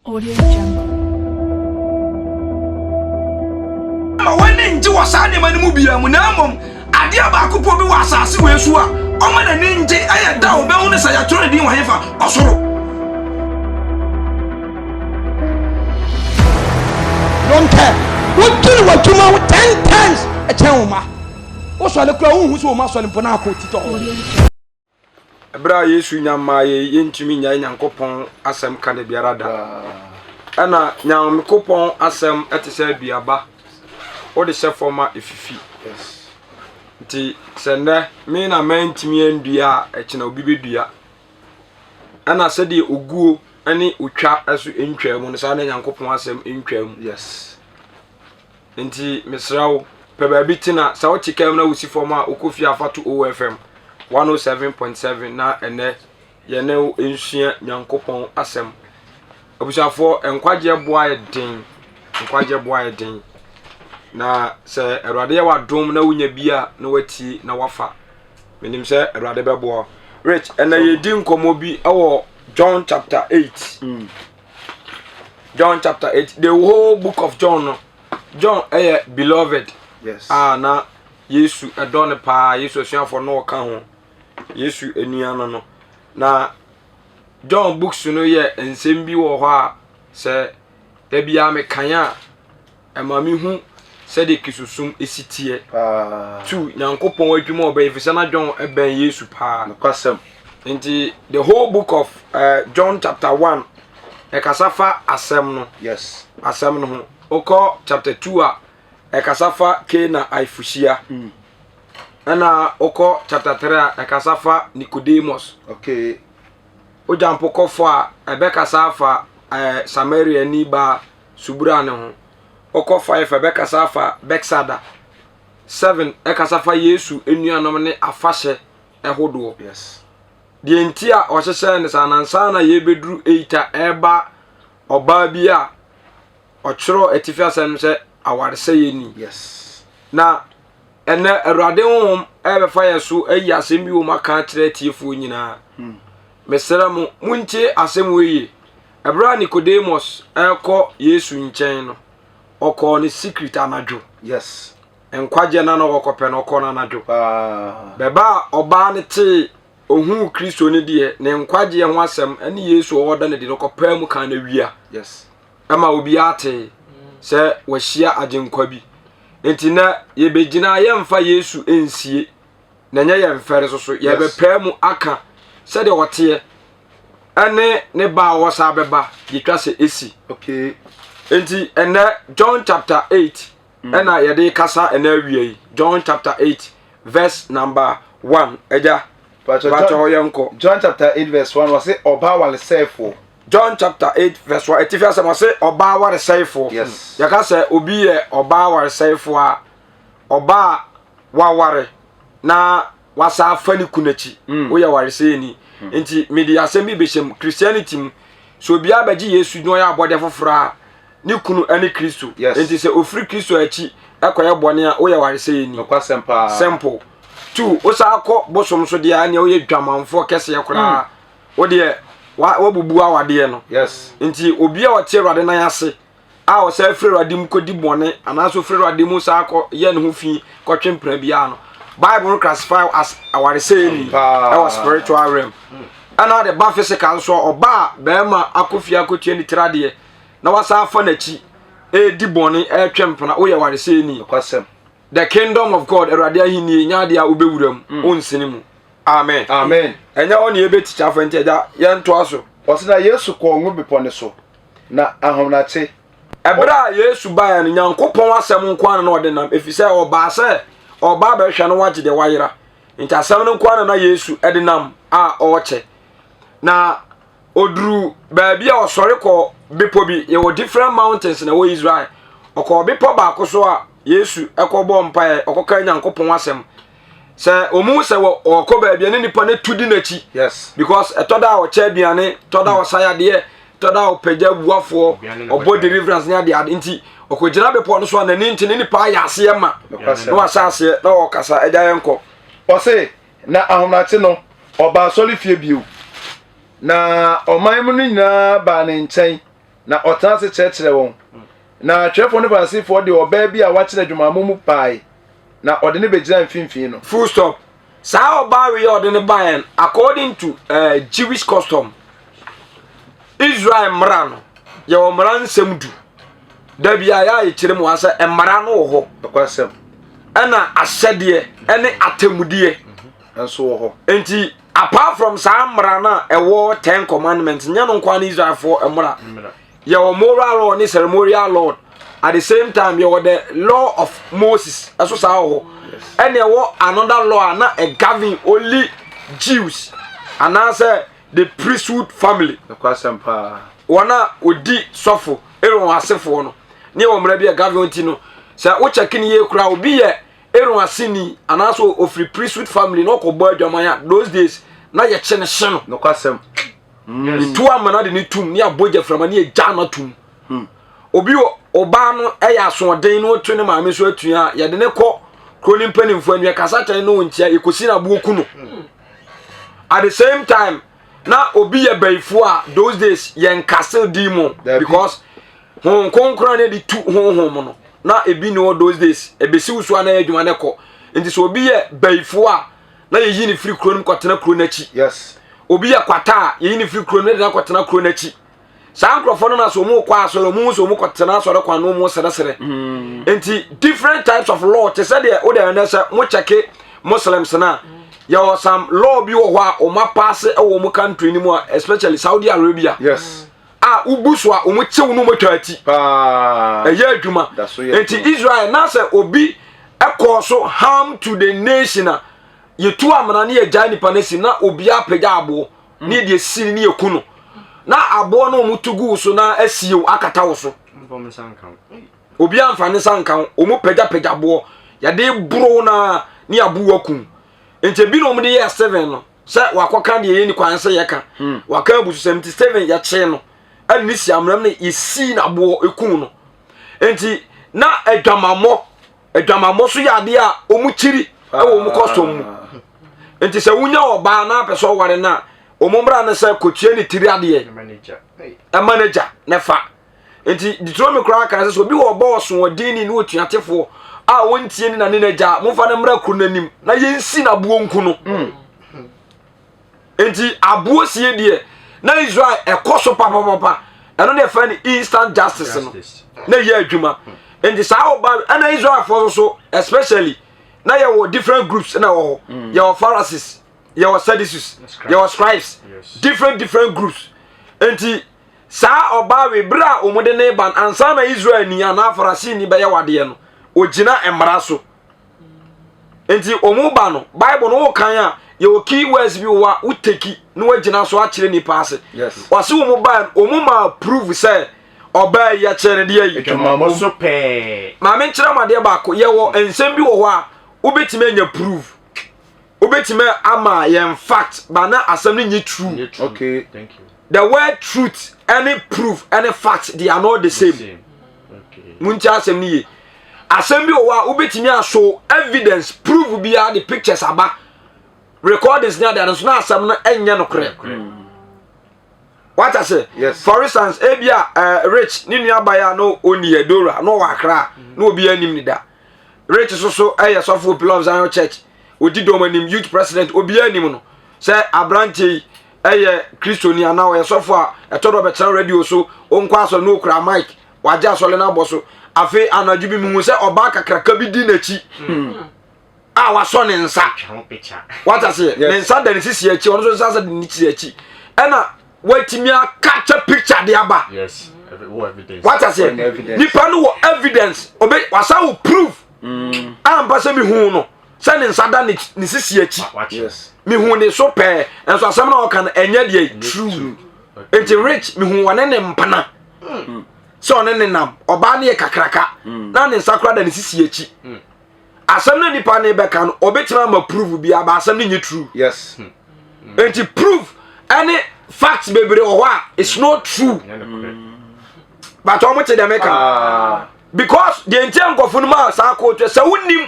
Audio Jungle. Ma w'ani ngye wɔ saa nneɛma no mu biara mu, na mmom adeɛ baako pɔ bi wɔ asase wei so a ɔma n'ani ngye ɛyɛ da a ɔbɛhu no sɛ yɛatwerɛ ne din wɔ hefa? Ɔsoro. Don't care. Wodwene w'adwuma ho ten times ɛkyɛn wo ma. Wosɔre koraa wonhu sɛ wo ma sɔre mpo na akɔ titɔ hɔ. Ɛberɛ a Yesu nya mmaa yei, yɛntumi nnyae Nyankopɔn asɛm ka da biara da. Ɛna Nyankopɔn asɛm te sɛ aduaba, wode hyɛ fam a ɛfifi. Nti sɛ nnɛ me na mantumi andua a, ɛkyena obi bɛdua. Ɛna sɛdeɛ oguo ne otwa so ntwaa mu no, saa na Nyankopɔn asɛm ntwaa mu. Yes. Nti mesrɛ wo, pɛ baabi tena. Sɛ wote kaa mu na wosi fam a, wokɔ fie a fa to OFM 107.7 na ɛnɛ yɛne wo nsua Nyankopɔn asɛm. Abusuafoɔ, nkwagyeɛ boa yɛ den. Nkwagyeɛ boa yɛ den. Na sɛ Awurade yɛ w'adom na wonya bi a na watie na wafa. Menim sɛ Awurade bɛboa wo. Rich, ɛnɛ yɛdi nkɔmmɔ bi wɔ John chapter 8. Mm. John chapter 8 the whole book of John no John ɛyɛ beloved yes. a na Yesu ɛdɔ no paa Yesu asuafoɔ no ɔka ho Yesu nua no no na John books no yɛ nsɛm bi wɔ hɔ a sɛ da biara mekan a Ɛma mihu sɛdeɛ Kristosom si teɛ. Tu Nyankopɔn adwuma a ɔbɛyɛ efisɛ na John bɛn Yesu paa. Nokwasɛm. Nti the whole book of uh, John chapter 1 ɛkasa fa asɛm no. Yes. Asɛm no ho. Wokɔ chapter 2 a ɛkasa fa Kana ayefohyia. Mm. Ɛna wokɔ chapter 3 a ɛkasa fa Nicodemus. Okay. Wogya mpo kɔ 4 a ɛbɛkasa afa eh, Samariani baa subura no ho. Wokɔ 5 a, ɛbɛkasa afa Betsada. 7 ɛkasa fa Yesu nuanom ne afahyɛ ɛhodoɔ. Yes. Deɛ nti a ɔhyehyɛɛ no saa no, ansa na yɛbɛduru 8 a ɛreba ɔbaa bi a ɔtwerɛ atifi asɛm sɛ awaresɛeɛ ni. Yes. Na ɛnɛ Awurade honhom ɛbɛfa yɛ so ayi asɛm bi wɔ mu aka akyerɛ atiefoɔ nyinaa. Hmm. Mesrɛ mo, montie asɛm wei yie. Ɛberɛ a Nicodemus rekɔ Yesu nkyɛn no, ɔkɔɔ no secret anadwo. Yes. Nkwagyeɛ no na ɔkɔpɛ no, ɔkɔɔ no anadwo. Paa. Bɛba a ɔbaa no tee ohuu Kristo no deɛ, ne nkwagyeɛ ho asɛm ne Yesu a ɔda no adi no, ɔkɔpaa mu kaa no awia. Yes. Ɛma obiara tee sɛ wahyia agyenkwa bi. Nti nɛ yɛbɛgyina yɛmfa Yesu nsie, na ɛnyɛ yɛn mfɛre so so. Yɛbɛpaa mu aka sɛdeɛ ɔteɛ. ɛne ne ba a ɔsa bɛba yɛtwa sɛ ɛsi okay. nti ɛnɛ John chapter 8 mm. ɛna yɛde kasa ɛnɛ awia yi John chapter 8 verse number 1 ɛgya bakyɛ hɔ yɛnkɔ John chapter 8 verse 1 wɔse ɔbaa waresɛefoɔ John chapter 8 verse 1 ɛtifi asɛm ɔse ɔbaa waresɛefoɔ yes. yɛka sɛ obi yɛ ɔbaa waresɛefoɔ a ɔbaa waware na wasa afa ne kunu akyi mm. woyɛ waresɛni mm. nti mede asɛm bi bɛhyɛ mu christianity mu sɛ obiara bɛgye yesu na ɔyɛ abɔdeɛ foforɔ a ne kunu ne kristo nti sɛ ofiri kristo akyi ɛkɔyɛ bɔne a woyɛ waresɛni simple two wosa akɔ bosom so deɛ ɛneɛ woyɛ dwamanfoɔ kɛseɛ koraa mm. wodeɛ wabubu awadeɛ no nti obi a ɔte awurade nan ase a ɔsan firi Awurade mu kɔdi bɔne anaasɛ ɔfiri Awurade mu san kɔ yɛ ne ho fi kɔtwe mpena biara no Bible no classify as awaresɛeni ɛwɔ spiritual realm ɛna de ba physical nso ɔba a bɛrima akɔ fie akɔtua ne tiri adeɛ na wasan afa n'akyi ɛredi bɔne ɛretwe mpena woyɛ waresɛeni the kingdom of God Awurade ahennie nyɛ adeɛ a wobɛwura mu mm. wonsene mu amen amen ɛnyɛ hɔ ne yɛbɛtikya afɔ nti agya yɛntoa so ɔsɛ na Yesu kɔɔ ngo bepɔ ne so Na ahomakye. Ɛberɛ a Yesu baeɛ no, Nyankopɔn asɛm nko ara na ɔde nam, ɛfiri sɛ ɔbaa sɛ ɔba abɛhwɛ no wagye deɛ wayera. Nti asɛm no nko ara na Yesu de nam a ɔrekyɛ. Na ɔduru baabi a ɔsɔre kɔ bepɔ bi, yɛwɔ different mountains na ɛwɔ Israel. Ɔkɔɔ bepɔ baako so a Yesu kɔbɔɔ mpaeɛ, ɔkɔkaa Nyankopɔn asɛm. Sɛ ɔmu sɛ ɔkɔ baabi a ne nipa no tu di n'akyi. Yes. Because ɛtɔ da a ɔkyɛ aduane, tɔ da a ɔsa yadeɛ, tɔ da a ɔpagya buafoɔ, ɔbɔ deliverance ne adeɛ ade nti ɔkɔgyina bepɔ no so a n'ani nti ne nipa ayɛ aseɛ ma na wahyɛ aseɛ na ɔkasa agya yɛn kɔ. Ɔse na ahomakye no ɔbaa asɔre fie bio na ɔman mu no nyinaa baa ne nkyɛn. Na ɔtena ase kyerɛkyerɛ wɔn. Na atwerɛfoɔ ne Farisifoɔ de ɔbaa bi a wakyere adwamammɔ mu bae, na ɔde no bɛgyinaa mfimfini no. Full stop. Saa ɔbaa wei a ɔde no baeɛ no, according to uh, Jewish custom, Israel mmara no, yɛwɔ mmara nsɛm du. Da bi a yɛ a yɛkyerɛ mu sɛ mmara no wɔ hɔ. Nokwasɛm. Ɛna ahyɛdeɛ ɛne atemmudeɛ. Nso wɔ hɔ. Nti apart from saa mmara no a ɛwɔ Ten Commandments, nyɛ no nkoa ne Israelfoɔ mmara. Yɛwɔ moral law ne ceremonial law. At the same time, yɛwɔ the law of Moses. Ɛso saa wɔ hɔ. Ɛna ɛwɔ another law a na ɛgovern only Jews anaasɛ the priesthood family. Nokwasɛm paa. Wɔn a wɔdi sɔfo Aaron asefoɔ no ne yɛwɔ mmara bi a ɛgovern nti no sɛ wokyɛke ne yie koraa obi yɛ Aaron aseni anaasɛ ofiri priesthood family na ɔkɔbɔ adwaman a those days na yɛkye no hye no. Nokwasɛm. Yɛtu amena de ne tum ne abɔ gyaframa ne yɛgya no atum. Hmm. Obi wɔ ɔbaa no yɛ asoɔden na ɔtu ne maame so atua a yɛde ne kɔ kuro ne mpanimfoɔ ani yɛkasa kyɛn ne ɔntia yɛkɔsi no aboɔ ku no. Hmm. At the same time na obi yɛ bayifoɔ a those days yɛn kase demon because honhom kronkron ne de tu honhom no na ebi ne hɔ those days ebesi wo so a na yɛ adwuma ne kɔ nti sɛ obi yɛ bayifoɔ a na yɛyi ne firi kuro no mu kɔtena kuro no akyi yes obi yɛ kwata a yɛyi ne firi kuro no de no akɔtena kuro no akyi saa nkurɔfoɔ no na sɛ wɔn kɔ asɔre wɔn nso wɔn kɔtena asɔre kwan no wɔn srɛsrɛ mm. nti different types of law te sɛ deɛ wode ɛnɛ sɛ mo kyɛke muslims na yɛwɔ some law bi wɔ hɔ a wɔn apaase wɔ wɔn country no mu a especially Saudi Arabia yes a wobu so a wɔn kyew no wɔn atwa ati ɛyɛ adwuma nti Israel na sɛ obi ɛkɔɔ so harm to the nation a yɛtu amena ne yɛgyae nipa no si na obiara pagya aboɔ ne yɛde asi ne yɛku no na aboɔ no wɔn to gu so na asie wo akata wo so obiara mfa ne nsa nka ho wɔn pagyapagya aboɔ yɛde boro na ne yɛabo wakum nti ebi na wɔn de yɛ seven no sɛ wakɔka deɛ yɛni kwan sɛ yɛka hmm. waka abususɛm nti Stephen yɛkyee no ɛne ne si amena mu no yɛsii n'aboɔ ɛkuu no nti na adwamammɔ adwamammɔ so yɛ adeɛ a wɔn kyiri ɛwɔ wɔn kɔstɔm mu nti sɛ wonya ɔbaa na apɛ sɛ ɔware no a wɔn mmra no sɛ kɔtua ne tiri adeɛ ɛma no gya ne fa nti Deuteronomy koraa kan sɛ sɛ obi wɔ ɔbɔ ɔsoɔdenni ne otuatefoɔ a wɔntie ne na ne n'agya a momfa no mmra kuro no anim na yɛnsi no aboɔ nku no mm. nti aboɔ sie deɛ na Israel ɛkɔ so papapapa ɛno deɛ fɛ no instant justice no na ɛyɛ adwuma nti saa ɔba ɛna Israelfoɔ nso so especially na yɛwɔ different groups na ɛwɔ hɔ mm. yɛwɔ Pharisees yɛwɔ Sadducees yɛwɔ scribes different different groups nti Saa ɔbaa wei, berɛ a wɔde no reba no, ansa na Israelni anaa Farisini bɛyɛ wadeɛ no, ɔgyina mmara so. Nti wɔn ba no, Bible no wokan a, yɛwɔ key words bi wɔ a woteki na wagyina so akyerɛ nipa ase. Wɔse wɔn ba no, wɔn ma prove sɛ ɔbaa yi yɛkyerɛ no deɛ yi. Adwamammɔ so pɛɛ. Maame nkyerɛ mo adeɛ baako, yɛwɔ nsɛm bi wɔ hɔ a wobɛtumi anya prove. Wobɛtumi ama yɛn fact, ba na asɛm no nye true. Okay. Thank you. The word truth ɛne proof ɛne fact they are not the same. Munti asɛm no yie. Asɛm bi wɔ hɔ a wobɛtumi aso evidence proof biara de pictures aba recordings ne adeade nso na asɛm no ɛnyɛ nokorɛ. Wata se yes. For instance ebi a uh, rich ne nua baya no ɔni yɛ Dora na ɔwɔ Accra na obi anim ne da. Rich so so ɛyɛ sɔfo Pillar of Zion Church odi dɔm anim youth president obiara anim no sɛ aberanteɛ yi ɛyɛ kristoni anaa ɔyɛ sɔfo a ɛtɔ dɔ bɛtena radio so ɔnkɔ asɔre na okura mic wagye asɔre no abɔ so afei anadwo bi muhu sɛ ɔbaa kakraka bi di n'akyi a wasɔ ne nsa wata seɛ ne nsa da ne sisi akyi ɔno nso nsa da ne sisi akyi ɛna watumi akatwa picture de aba wata seɛ nipa no wɔ evidence obe wasa wo proof mm. ampa sɛ mehu no sɛ ne nsa da ne sisi akyi mehu ne so pɛɛ nso asɛm na ɔka no ɛnyɛ deɛ true nti rich mehu wɔne ne mpana mm. sɛ ɔne ne nam ɔbaa no yɛ kakraka mm. na ne nsa kora da ne sisi akyi mm. asɛm no nipa ne bɛka no ɔbɛtumi ama proof bi aba asɛm no nyɛ true yes nti proof ɛne facts bebree wɔ hɔ a it's not true but wɔn te dɛm ka ah. because deɛ nti nkɔfo no mu a saa kootu sɛ wonim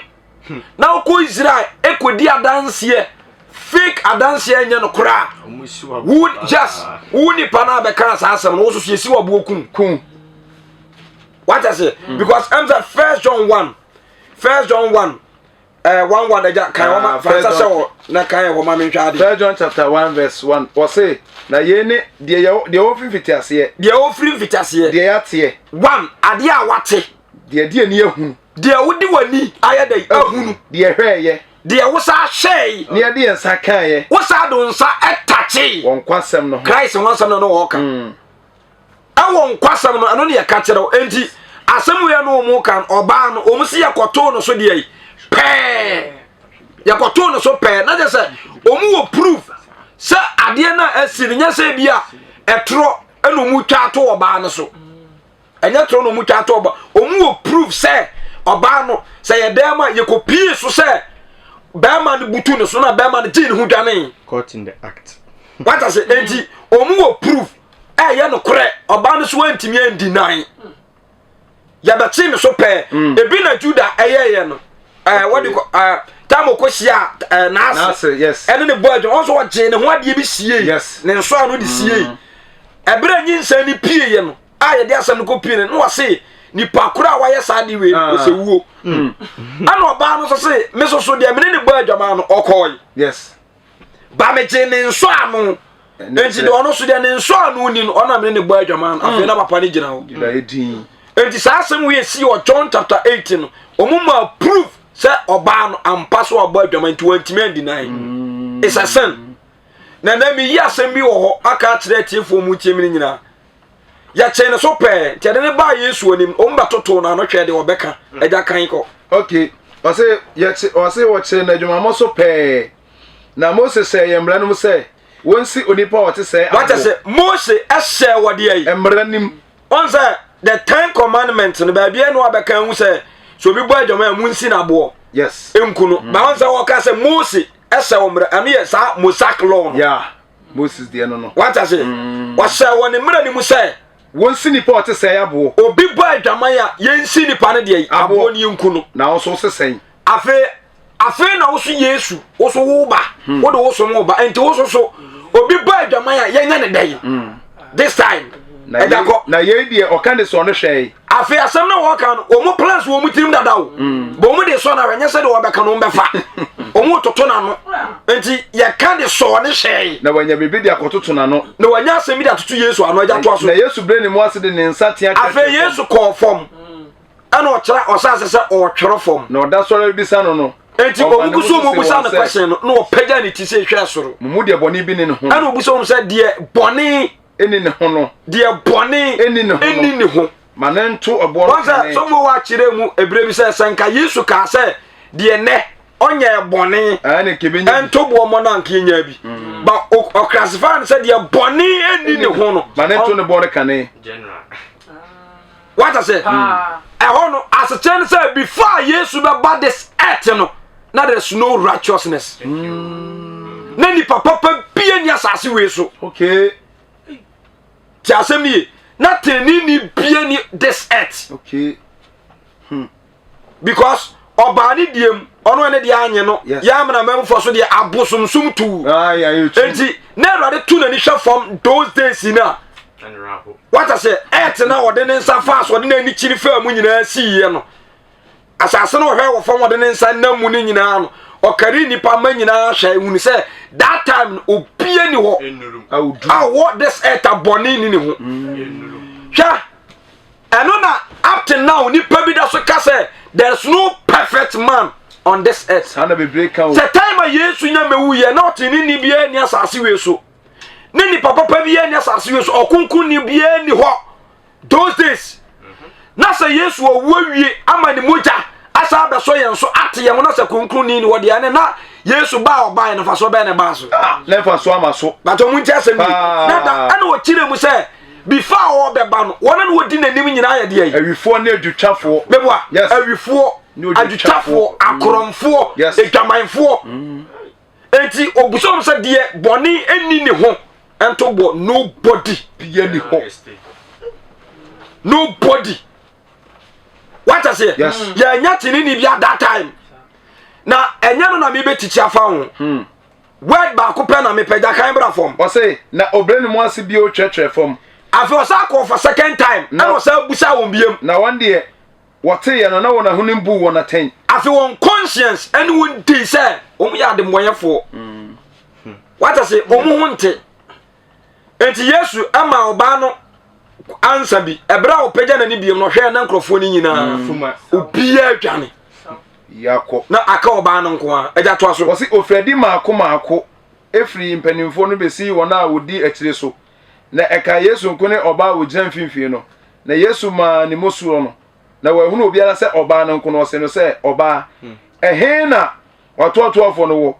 na wokɔ Israel ekodi adanseɛ. fake adanseɛ nyɛ no koraa. Wo yes, wo nipa no abɛka saa asɛm no, wo soso yɛsi waboɔ kum. Kum. Wate ase? Because ɛm sɛ First John 1, First John 1, 1 1 agya kan wɔma ah, fa nsa hyɛ hɔ na kan hɔ ma menhwɛ ade. First John chapter 1 verse 1 wɔse na yei ne deɛ yɛ deɛ wɔfiri mfitiaseɛ. Deɛ wɔfiri mfitiaseɛ. Deɛ yɛateɛ. One adeɛ a wate. Deɛ deɛ ni ahunu. Deɛ wode w'ani ayɛ dɛ ahunu. Deɛ hwɛɛyɛ. Deɛ wosa hwɛe. Ne yɛde yɛn nsa kaeɛ. Wosa de nsa ɛtakyee. Wɔ nkwasɛm no ho. Christ ho asɛm no no wɔka. Ɛwɔ nkwasɛm no ɛno ne yɛka kyerɛ wo. Enti asɛm wei no wɔn ka ɔbaa no wɔn si yɛkɔtoo no so deɛ yi pɛɛ. Yɛkɔtoo no so pɛɛ na kyerɛ sɛ wɔn wɔ proof sɛ adeɛ no a asi no nyɛ sɛ bi a ɛtorɔ ɛna wɔn twa ato ɔbaa no so. Ɛnyɛ torɔ na ɔmo twa ato ɔba. Ɔmo wɔ proof sɛ ɔbaa no sɛ yɛ dɛm a yɛkɔ pie so sɛ bɛrima no butu ne so na bɛrima no gyee ne ho dwanee. Caught in the act. Wata se enti ɔmo wɔ proof ɛyɛ no korɛ ɔbaa no so antumi andinae. Yɛbɛkye ne so pɛɛ. Mm. Ebi na Juda ɛyɛɛyɛ no. Ɛɛ wɔde kɔ ɛɛ tam ɔkɔ hyia ɛɛ n'ase. Ɛne ne bɔ adwuma ɔnso ɔgyee ne ho adeɛ bi sie. Ne nso ano de sie. Mm. Ɛberɛ nyinsɛn ne pie yɛ no. a yɛde asɛm no kɔ pie no na wɔse nipa koro a wayɛ saa de wei ah. ɔsɛ wuo hmm. ɛna ɔbaa no nso se me soso deɛ mene ne bɔ adwaman no ɔkɔɔe yes ba megye ne nsɔ ano nti deɛ ɔno so deɛ ne nsɔ ano ni no ɔna mene ne bɔ adwaman no afei hmm. na papa no gyina hɔ nti saa asɛm wei esi wɔ John chapter 8 no ɔmo ma proof sɛ ɔbaa no ampa so ɔbɔ adwaman nti wɔntumi andinae hmm. it's a sin na na meyi asɛm bi wɔ hɔ aka akyerɛ atiefoɔ mu tie me no nyinaa Yɛkyee ne so pɛɛ, nti yɛde no baa Yesu anim, wɔn bɛtotoo n'ano hwɛɛ deɛ ɔbɛka. Agya kan kɔ. Ok, ɔse yɛkye ɔse wɔkyee no adwumammɔ so pɛɛ. Na Mose hyɛɛ yɛn mmara no mu sɛ wɔnsi onipa a ɔte sɛɛ Wate aboɔ. sɛ Mose hyɛɛ wɔ deɛ yi. Mmara no mu. Wɔn sɛ the ten commandments no baabi ɛna wabɛka ehu sɛ sɛ obi bɔ adwaman a munsi n'aboɔ. Yes. Nku no. Ba wɔn sɛ wɔka sɛ Mose ɛhyɛ wɔ mmara ɛno yɛ saa Mosaic law no. Yeah. Moses deɛ no no. Wate ase? Mm. Wɔhyɛ wɔ ne mmerɛ no mu sɛ. Wɔnsi nipa a ɔte sɛɛ aboɔ. Obi bɔ adwaman a yɛnsi nipa no deɛ aboɔ no yɛnku no. Na wo nso wose sɛn? Afei afei na woso Yesu woso wo ba hmm. wode wo som wo ba nti woso so obi bɔ adwaman a yɛnyɛ ne dɛn hmm. this time ɛda kɔ. Na yei deɛ ɔka ne sɔ no hwɛe. Afei asɛm no wɔka no wɔn plans wɔn tirim dada o mm. bɔn wɔn de sɔ no awɛ nyɛ sɛ de wɔbɛka no wɔn bɛfa wɔn toto n'ano nti yɛka de sɔɔ ne hwɛe. Na wɔanya biribi de akɔtoto n'ano. Na wɔanya asɛm bi de atoto Yesu ano agya toa so. Na Yesu bere ne mu ase de ne nsa tea kyerɛkyerɛ fam. Afei Yesu kɔɔ fam ɛna ɔkyerɛ ɔsɛ ase sɛ ɔretwerɛ fam. Na ɔda sɔre rebisa no no. Enti wɔn gu so wɔn bisa no question no na ɔpagya ne ti sɛ ehwɛ soro. Mo mu deɛ bɔne bi ne ne ho. Ɛna ɔbisa wɔn sɛ deɛ bɔne. Ɛni ne ho no. Deɛ bɔne ɛni ne ho no. Ɛni ne ho. Ma ne nto ɛboɔ no kane. Wɔn sɛ sɔfo wɔ akyerɛ mu ebire bi sɛ sɛ nka Yesu kaa sɛ deɛ nɛ ɔnyɛ bɔne ɛnto boɔ mmɔ no anka yɛnya bi. Mm. Ba ɔkrasifaa no sɛ deɛ bɔne ɛni ne ho no. Ma ne nto ne boɔ no kane. Wata sɛ ɛhɔ no asekyerɛ no sɛ before Yesu bɛba this earth no na there is no righteousness. Mm. Na nipa papa bia ni asase wei so. Okay. Ti asɛm ni ye. Na tenenee bia ni this earth. Okay. Hmm. Because ɔbaa ne deɛ mu ɔno ne deɛ anye no yɛ amena mɛmfoɔ so deɛ abosomsom tuu ah, enti na awurade to n'ani hwɛ fam those days no a wata sɛ ɛte na ɔde ne nsa faa so ɔde n'ani kyiri faa mu nyinaa siiɛ no asase no ɔhwɛ wɔ fam ɔde ne nsa nam mu no nyinaa no ɔkari nnipa ma nyinaa hwɛ ehunu sɛ that time no obie ni hɔ a wɔ this earth abɔne ni ne ho hwɛ Ɛno na up till now nipa bi da so ka sɛ there is no perfect man on this earth. Saa na bebree ka o. Sɛ time a Yesu nya mewu yɛ na ɔte ne ni biara ni asase wei so. Ne nipa papa biara ni asase wei so. Ɔkonko biara ni hɔ. Those days. Na sɛ Yesu awu awie ama ne mogya asa abɛsɔ yɛn so ate yɛn ho na sɛ kronkronni ni hɔ deɛ ɛne na Yesu baa ɔbaeɛ no mfasoɔ bɛyɛ ne baa so. Ah, na mfasoɔ ama so. Bàtɛ ɔmo nti asɛm yi. Na da ɛna ɔkyerɛ mu sɛ before a ɔbɛba no wɔn a wɔdi n'anim nyinaa yɛ deɛ yi. Awifoɔ ne adwotwafoɔ. Meboa. Yes. Awifoɔ, adwotwafoɔ, akorɔmfoɔ, yes. adwamanfoɔ. Enti obusa wɔn sɛ deɛ bɔne nni ne ho nto bɔ nobody. Bia ni hɔ. Nobody. Wate aseɛ? Yes. Yɛanya tenini bia that time. Na ɛnyɛ no na mebɛtikyi afa ho. Word baako pɛ na mepɛ gya kan bra fam. Ɔse na ɔbrɛ ne mu ase bio twerɛtwerɛ fam. Afei ɔsan kɔɔ for second time ɛna ɔsan busaa wɔn biam. Na wɔn deɛ wɔteeɛ no na wɔn ahonim buu wɔn atɛn. Afei wɔn conscience ɛne wɔn dii sɛ wɔn yɛ adebɔnyɛfoɔ. Mm. Wata se wɔn ho nte. Enti Yesu ɛma ɔbaa no ansa bi ɛberɛ a ɔpagya n'ani biam no ɔhwɛɛ na nkurɔfoɔ no nyinaa mm. obiara dwane. Yakɔ. Na aka ɔbaa no nko ara. Agya toa so. Wɔsi ofiradi mmaako mmaako firi mpanimfoɔ no bɛsii wɔn a wɔdi akyire so. Na ɛkaa Yesu nko ne ɔbaa a ɔgyina mfimfini no. Na Yesu maa ne mu soɔ no, na wanhunu obiara sɛ ɔbaa no nko no, ɔsee no sɛ, Ɔbaa, ɛhe na w'atoatoafoɔ no wɔ?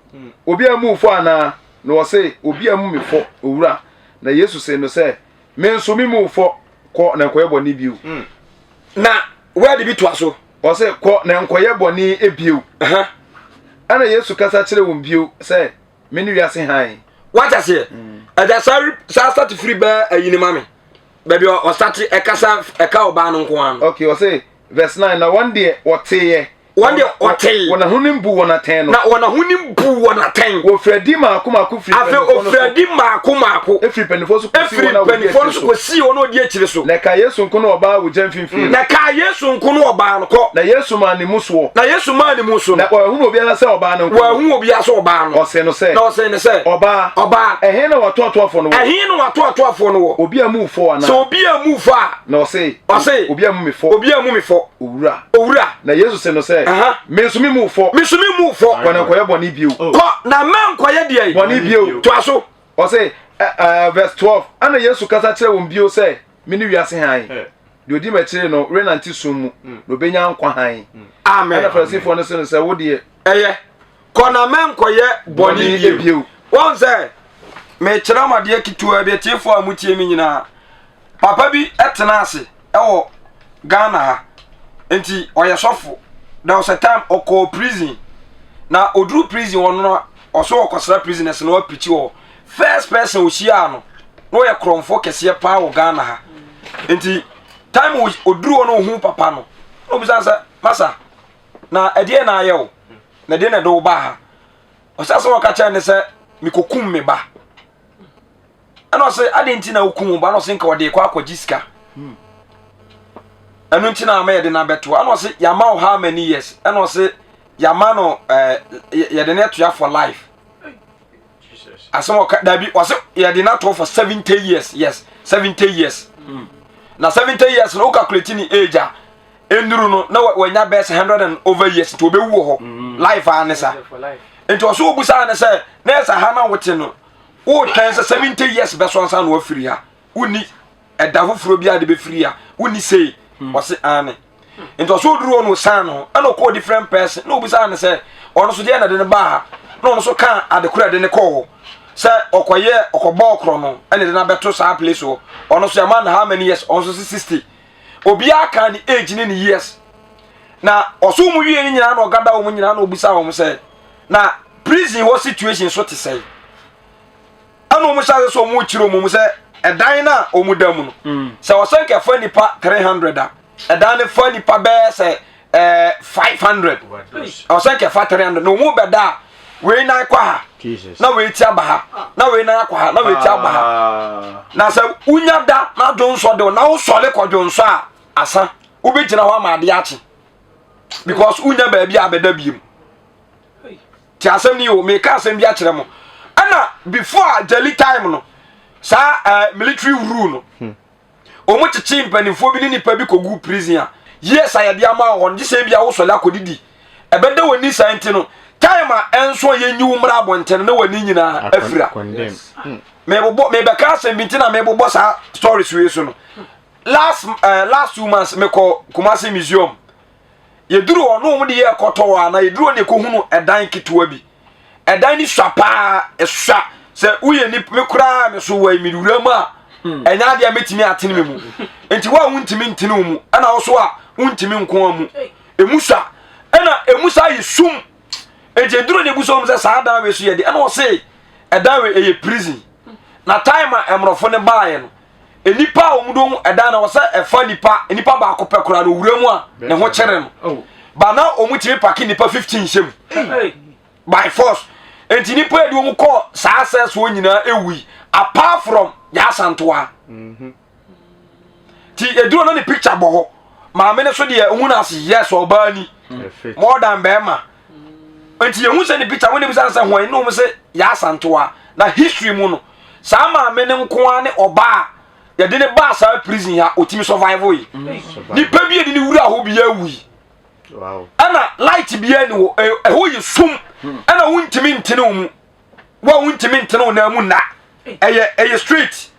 Obi ammu wo fɔ anaa? Na ɔse, Obi ammu me fɔ, Owura. Na Yesu see no sɛ, Me nso memmu wo fɔ, kɔ na nkɔyɛ bɔne bio. Na word bi toa so. Ɔse, Kɔ na nkɔyɛ bɔne bio. Ɛnna Yesu kasa kyerɛɛ wɔn bio sɛ, Mene wiase hann. Wate aseɛ? Ɛda saa saa start firi bɛɛ ayi ne ma me. Baabi ɔsate ɛkasa ɛka ɔbaa no nko ara no. Okay, ɔse verse 9 na wɔn deɛ wɔteeɛ. Wɔn deɛ wɔtee. Wɔn ahonim buu wɔn atɛn no. Na wɔn ahonim buu wɔn atɛn. Wɔfiri adi mmaako mmaako firi Afei mpanimfoɔ no so. wɔfiri adi mmaako mmaako. Efiri mpanimfoɔ so kɔsii Efiri wɔn a wɔdi mpanimfoɔ no akyire so so. kɔsii wɔn a wɔdi akyire so. Na ɛkaa Yesu nko ne ɔbaa a wɔgyina mfimfini no. Na ɛkaa Yesu nko ne ɔbaa no. Kɔ. Na Yesu maa ne mu soɔ. Na Yesu maa ne mu so no. Na wanhunu obiara sɛ ɔbaa no nko no. Wanhu obiara sɛ ɔbaa no. Ɔsee no sɛ. Na ɔsee no sɛ. Ɔbaa. Ɔbaa. Ɛhe na w'atoatoafoɔ no wɔ? Ɛhe na w'atoatoafoɔ no wɔ? Obi ammu wo fɔ anaa? Sɛ obi ammu wo fɔ a. Na ɔse. Ɔse. Obi ammu me fɔ. Obi ammu me fɔ. Owura. Owura. Na Yesu se no sɛ. Aha. Me nso memmu wo fɔ. Me nso memmu wo fɔ. Kɔ na nkɔyɛ bɔne bio. Kɔ na mɛnkɔyɛ deɛ. Bɔne bio. Toa so. Ɔse, verse 12, Ɛnna Yesu kasa kyerɛɛ wɔn bio sɛ, Mene wiase hann. Deɛ ɔdi m'akyire no rennante sum mu, na ɔbɛnya nkwa hann. Amen. Ɛnna Farisifoɔ no se no sɛ, Wo deɛ. Ɛyɛ. Kɔ na mɛnkɔyɛ bɔne bio. Wɔn sɛ, mekyerɛ mo adeɛ ketewa bi, atiefoɔ a motie me nyinaa. Papa bi tena ase wɔ Ghana ha, nti ɔyɛ sɔfo. There was a time ɔkɔɔ prison, na ɔduru prison hɔ no, ɔso ɔkɔsra prisoners na wapirikyi wɔ First person ohyiaa no na ɔyɛ korɔmfoɔ kɛseɛ paa wɔ Ghana ha. Nti time oduru hɔ na ohun papa no, na obisa sɛ, masa, na ɛdeɛ na ayɛ wo? Na ɛdeɛ na ɛde wo baa ha? Ɔsɛ sɛ ɔka kyerɛ ne sɛ, mekɔkum me ba. Ɛna ɔsɛ, adɛn nti na wokum wo ba? Na ɔsɛ nka ɔde kɔ akɔgye sika. Ɛno nti na ama yɛde no abɛto. Ɛna ɔsɛ, yɛama wo how many years? Ɛna ɔsɛ, yɛama no ɛɛ yɛde no atua for life. Asɛm ɔka dabi ɔsɛ yɛde no ato for 70 years. Yes, 70 years. Na 70 years no wo calculate ne age a nnuru no na wanya bɛyɛ sɛ 100 and over years nti ɔbɛwu wɔ hɔ mm. life a ne sa nti ɔso obusaa ne sɛ na ɛsɛ ha na wote no wotwɛn sɛ 70 years bɛso ansa na wafiri ha wonni ɛda foforɔ bi a de bɛfiri ha wonni sei hmm. ɔse ane nti ɔso oduru hɔ no osan no ɛna ɔkɔɔ different person na obusaa ne sɛ ɔno so deɛ na de ne baa ha na ɔno so kaa ade korɔ de ne kɔɔ hɔ sɛ ɔkɔyɛ ɔkɔbɔɔ korɔ no ɛna de no abɛto saa place hɔ ɔno so yɛma no how many years ɔno so 60 obiara kaa ne age ne ne years na ɔso mu wie ne nyinaa na ɔgada wɔn nyinaa na obisa wɔn sɛ na prison hɔ situation so te sɛn ɛna wɔn hyɛ ase sɛ wɔn rekyerɛ wɔn mu sɛ ɛdan no a wɔn da mu no mm. sɛ ɔsɛ nkɛfa nipa 300 a ɛdan no fa nipa bɛyɛ sɛ ɛɛ 500 ɔsɛ nkɛfa 300 na wɔn bɛda a wei nan kɔ ha na wei ti aba ha na wei nan akɔ ha na wei ti aba ha ah. na sɛ wonya da na dwonsɔ de na wosɔre kɔ dwonsɔ a asa wobɛgyina hɔ ama adeɛ akye because wonya baabi a bɛda biem ti asɛm ni o meka asɛm bi akyerɛ mo ɛna before jelly time no saa uh, military rule no hmm. Wɔn kyekyee mpanimfoɔ bi ne nipa bi kɔguu prison a years a yɛde ama wɔ hɔ no gye sɛ ebi a wosɔre akɔdidi ɛbɛda w'ani saa nti no time a ɛnso a yɛnyi wo mmra abɔnten no na w'ani nyinaa afira hmm. mebobɔ mebɛka asɛm bi nti na mebobɔ saa stories wei so no last uh, last 2 months mekɔ Kumasi museum yɛduru hɔ na wɔn de yɛ kɔtɔ hɔ a na yɛduru hɔ na yɛkɔhunu ɛdan ketewa bi ɛdan no sua paa ɛsua sɛ woyɛ nipa me koraa me so wɔ mi wura mu a hmm. ɛnyɛ adeɛ a mɛtumi atene me mu nti wo a wontumi ntene wo mu ɛna wo so a wontumi nko a mu ɛmu sua ɛna ɛmu saa yɛ sum nti ɛduru ne bu so sɛ saa dan wei so yɛ de ɛna ɔse ɛdan wei ɛyɛ prison na time a mmorɔfo no baeɛ no nnipa a wɔn do ɛdan na wɔsɛ ɛfa nipa nipa baako pɛ koraa na owura mu a ne ho kyerɛ no oh. ba na wɔn tumi paki nipa 15 hyɛ mu by force. Nti nipa yɛde wɔn kɔɔ saa cells hɔ nyinaa ewui apart from Yaa Asantewaa. Ti eduro no ne picture bɔ hɔ. Maame no so deɛ ohun ase yes ɔbaa ni more than bɛrima. Nti yɛhu sɛ ne picture wɔn ebisa sɛ hɔn ne wɔn sɛ Yaa Asantewaa. Na history mu no saa maame no nko ara ne ɔbaa yɛde ne baa saa prison ha otimi survive yi. Nipa bi yɛde ne wura hɔ bi awui. Ɛna light bi ani hɔ ɛhɔ yɛ sum ɛna wontumi ntene wo mu wo a wontumi ntene wo nan mu nna ɛyɛ ɛyɛ straight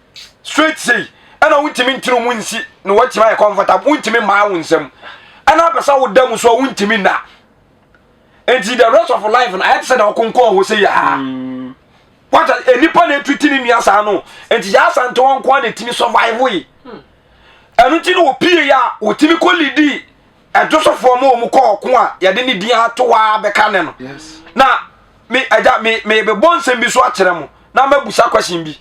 straight sei ɛna wontumi ntene wo mu nsi na watumi ayɛ comfortable wontumi mmaa wo nsam ɛna apɛ sɛ woda mu so a wontumi nna nti the rest of life no ayɛ te sɛ na ɔkonkɔn hɔ sɛ yaa mm. wata nipa na etu ti ne nua saa no nti yaa sante wɔn nko na etimi survive yi ɛno ti na opie ya otimi kɔ lidi ɛdwosofoɔ ma wɔn kɔ ɔko a yɛde ne din ato hɔ ara bɛka ne no na me agya me me bɛbɔ nsɛm bi so akyerɛ mo na mabusa question bi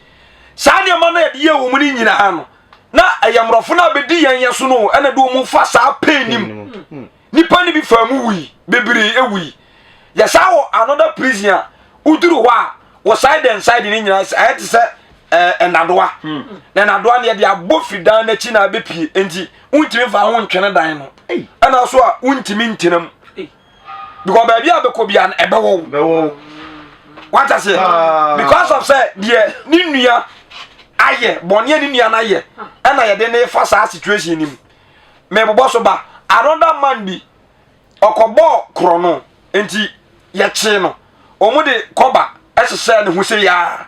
saa nneɛma no yɛde yɛ wɔn no nyinaa no na ɛyɛ mmorɔfo no a bɛdi yɛn yɛ so no ɛna de wɔn fa saa pain nim hmm. nipa no bi fa mu wui bebree ewui yɛsaa wɔ another prison a woduru hɔ a wɔ side and side ne nyinaa ayɛ te sɛ ɛɛ nnadoa hmm. na nnadoa no yɛde abɔ firi dan n'akyi na abɛpie nti wontumi nfa ho ntwene dan no ɛna so a wontumi ntena mu because baabi a bɛkɔ bia no ɛbɛwɔ wo wata seɛ ah. because of sɛ deɛ ne nua ayɛ bɔne a ne nua no ayɛ ɛna yɛde ne fa saa situation no mu mebobɔ so ba another man bi ɔkɔbɔɔ korɔno nti yɛkyee no wɔn de kɔba ɛhyehyɛ ne ho sɛ yaa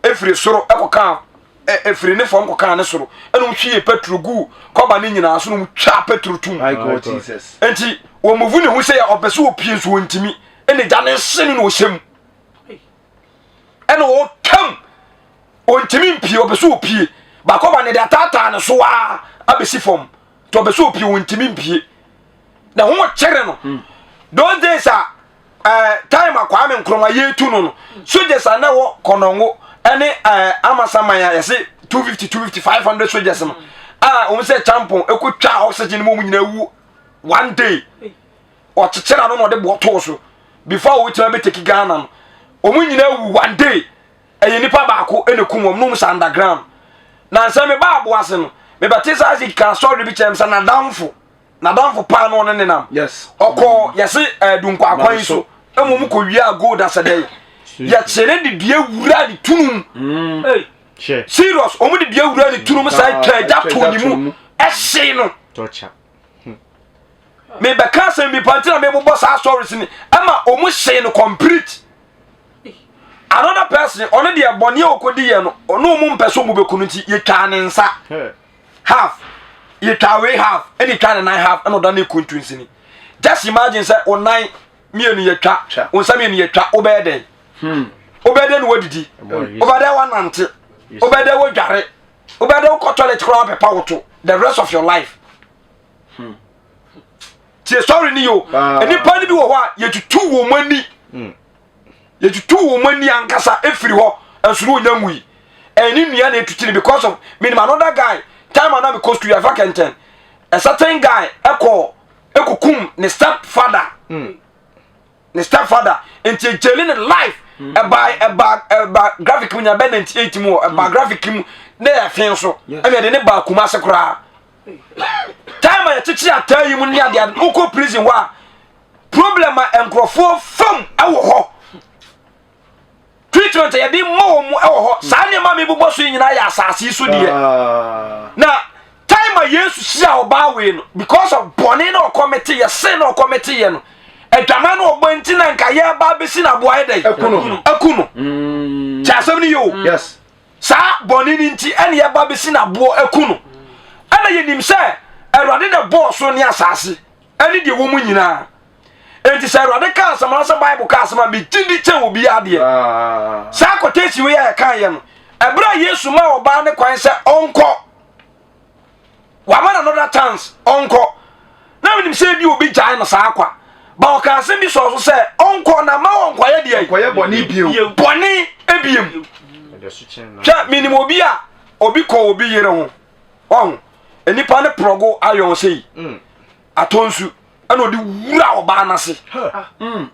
efiri soro ɛkɔkaa efiri ne fam kɔkaa ne soro ɛna wɔn hwie petro gu kɔba ne nyinaa so na wɔn twa petro tum nti wɔn muvu ne ho sɛ ɔpɛ sɛ opie nso wɔntumi ɛna gya ne nse no na ɔhyɛ mu ɛna ɔtwam ɔntumi mpie ɔpɛ sɛ opie baakɔba ne de ataataa ne so aa abɛsi fam nti ɔpɛ sɛ opie ɔntumi mpie na ho kyere no hmm. those days a eh, time a Kwame Nkrumah yɛtu no no soldiers a na ɛwɔ Kɔnɔngo ɛne eh, Amasaman a yɛse 250 250 500 soldiers no a wɔn sɛ champon ɛkɔtwa oxygen mu wɔn nyinaa wu one day ɔkyekyere ano na ɔde boɔ too so before wɔtumi abɛteki Ghana no wɔn nyinaa wu one day ɛyɛ nipa baako ɛna kum wɔn nom sɛ underground na nsɛm me ba aboase no mebɛte sɛ Isaac ka sɔre bi kyerɛ m sɛ nadamfo nadamfo paa no ɔne nenam yes ɔkɔ yɛse ɛɛ eh, kwan yi so ɛmu mu kɔ wia gold asɛdɛ yɛkyerɛ de dua wura ne tunum mm. serious wɔn de dua wura ne tunum saa twa agya to ne mu ɛhye no hmm. mebɛka asɛm bi paa nti na mebobɔ saa stories ni ɛma wɔn hyee no complete another person ɔno deɛ bɔnne a ɔkɔdi yɛ no ɔno ɔmo mpɛ so ɔmo bɛku no nti yɛtwaa ne nsa half yɛtwaa wei half ɛna yɛtwaa ne nan half ɛna ɔda ne kuntu nsini just imagine sɛ wo nan mmienu yɛtwa wo nsa mmienu yɛtwa wobɛyɛ dɛn hmm. wobɛyɛ dɛn na wadidi wobɛyɛ dɛn wanante wobɛyɛ dɛn wadware wobɛyɛ dɛn wokɔ toilet koraa wabɛpa wo to the rest of your life hmm. tie story ni yo ah. nnipa no bi wɔ hɔ a yɛtutu wɔn ani hmm. Yɛtutu wɔn ani ankasa efiri hɔ nso na onya nwui. Ɛne nua na etutu no because of menim another guy time a na mekɔ school yɛfa kɛntɛn a certain guy ɛkɔ ɛkukum ne step father mm. ne step father nti egyeli ne life ɛba ɛba ɛba graphic mu nya bɛ 98 mu wɔ ɛba mm. graphic mu ne yɛ fe nso ɛna yɛde ne ba kuma ase koraa time a yɛkyekye ataa yi mu ne adeade wokɔ prison hɔ a problem a nkurɔfoɔ fam wɔ hɔ treatment a yɛde ma wɔn wɔ hɔ saa nneɛma mi bobɔ so yi nyinaa yɛ asase yi so deɛ ah. na time a yesu hyia ɔbaa wei no because of bɔne na ɔkɔmete yɛ sin na ɔkɔmete yɛ no adwaman na ɔbɔ nti na nka yɛba abɛsi na aboa yɛ dɛ aku no mm. kyɛ asɛm no yɛ o saa bɔne no nti ɛne yɛba bɛsi na aboɔ aku no ɛna yɛnim sɛ awurade na bɔɔ so ne asase ɛne deɛ ɛwɔ mu nyinaa enti sɛ awurade ka asɛm anaasɛ bible ka asɛm a megye di kyɛn obi adeɛ ah. saa quotation wei a yɛka yɛ no ɛberɛ a yesu ma ɔbaa ne kwan sɛ ɔnkɔ wama no another chance ɔnkɔ na menim sɛ bi obi gyae no saa kwa ba ɔka asɛm bi sɔɔ so sɛ ɔnkɔ na ma ɔnkɔyɛ deɛ ɔnkɔyɛ bɔne bio bɔne ebiem hwɛ menim obi a obi kɔ obi yere ho ɔho nipa ne prɔgo ayɔn sei mm. atɔ nsu ɛna ɔde wura ɔbaa n'ase mm.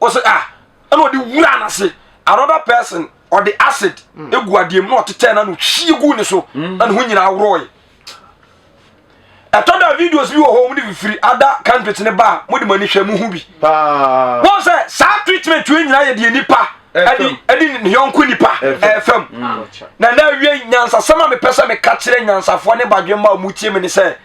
ɔsɛ ah Ɛna ɔde wura n'ase. Another person ɔde acid egu adeɛ mu na ɔtetɛ na no hwie gu ne so na ne ho nyinaa worɔe. Ɛtɔ da videos bi wɔ hɔ wɔn de fifiri ada countries ne ba a mo de mo ani hwɛ mo hu bi. Paa. Wɔn sɛ saa treatment wei nyinaa yɛ deɛ nipa ɛde ɛde ne yɔnko nipa ɛfam. Na na awie nyansasɛm a mepɛ sɛ meka kyerɛ nyansafoɔ ne badwemma a wɔtie me ne sɛ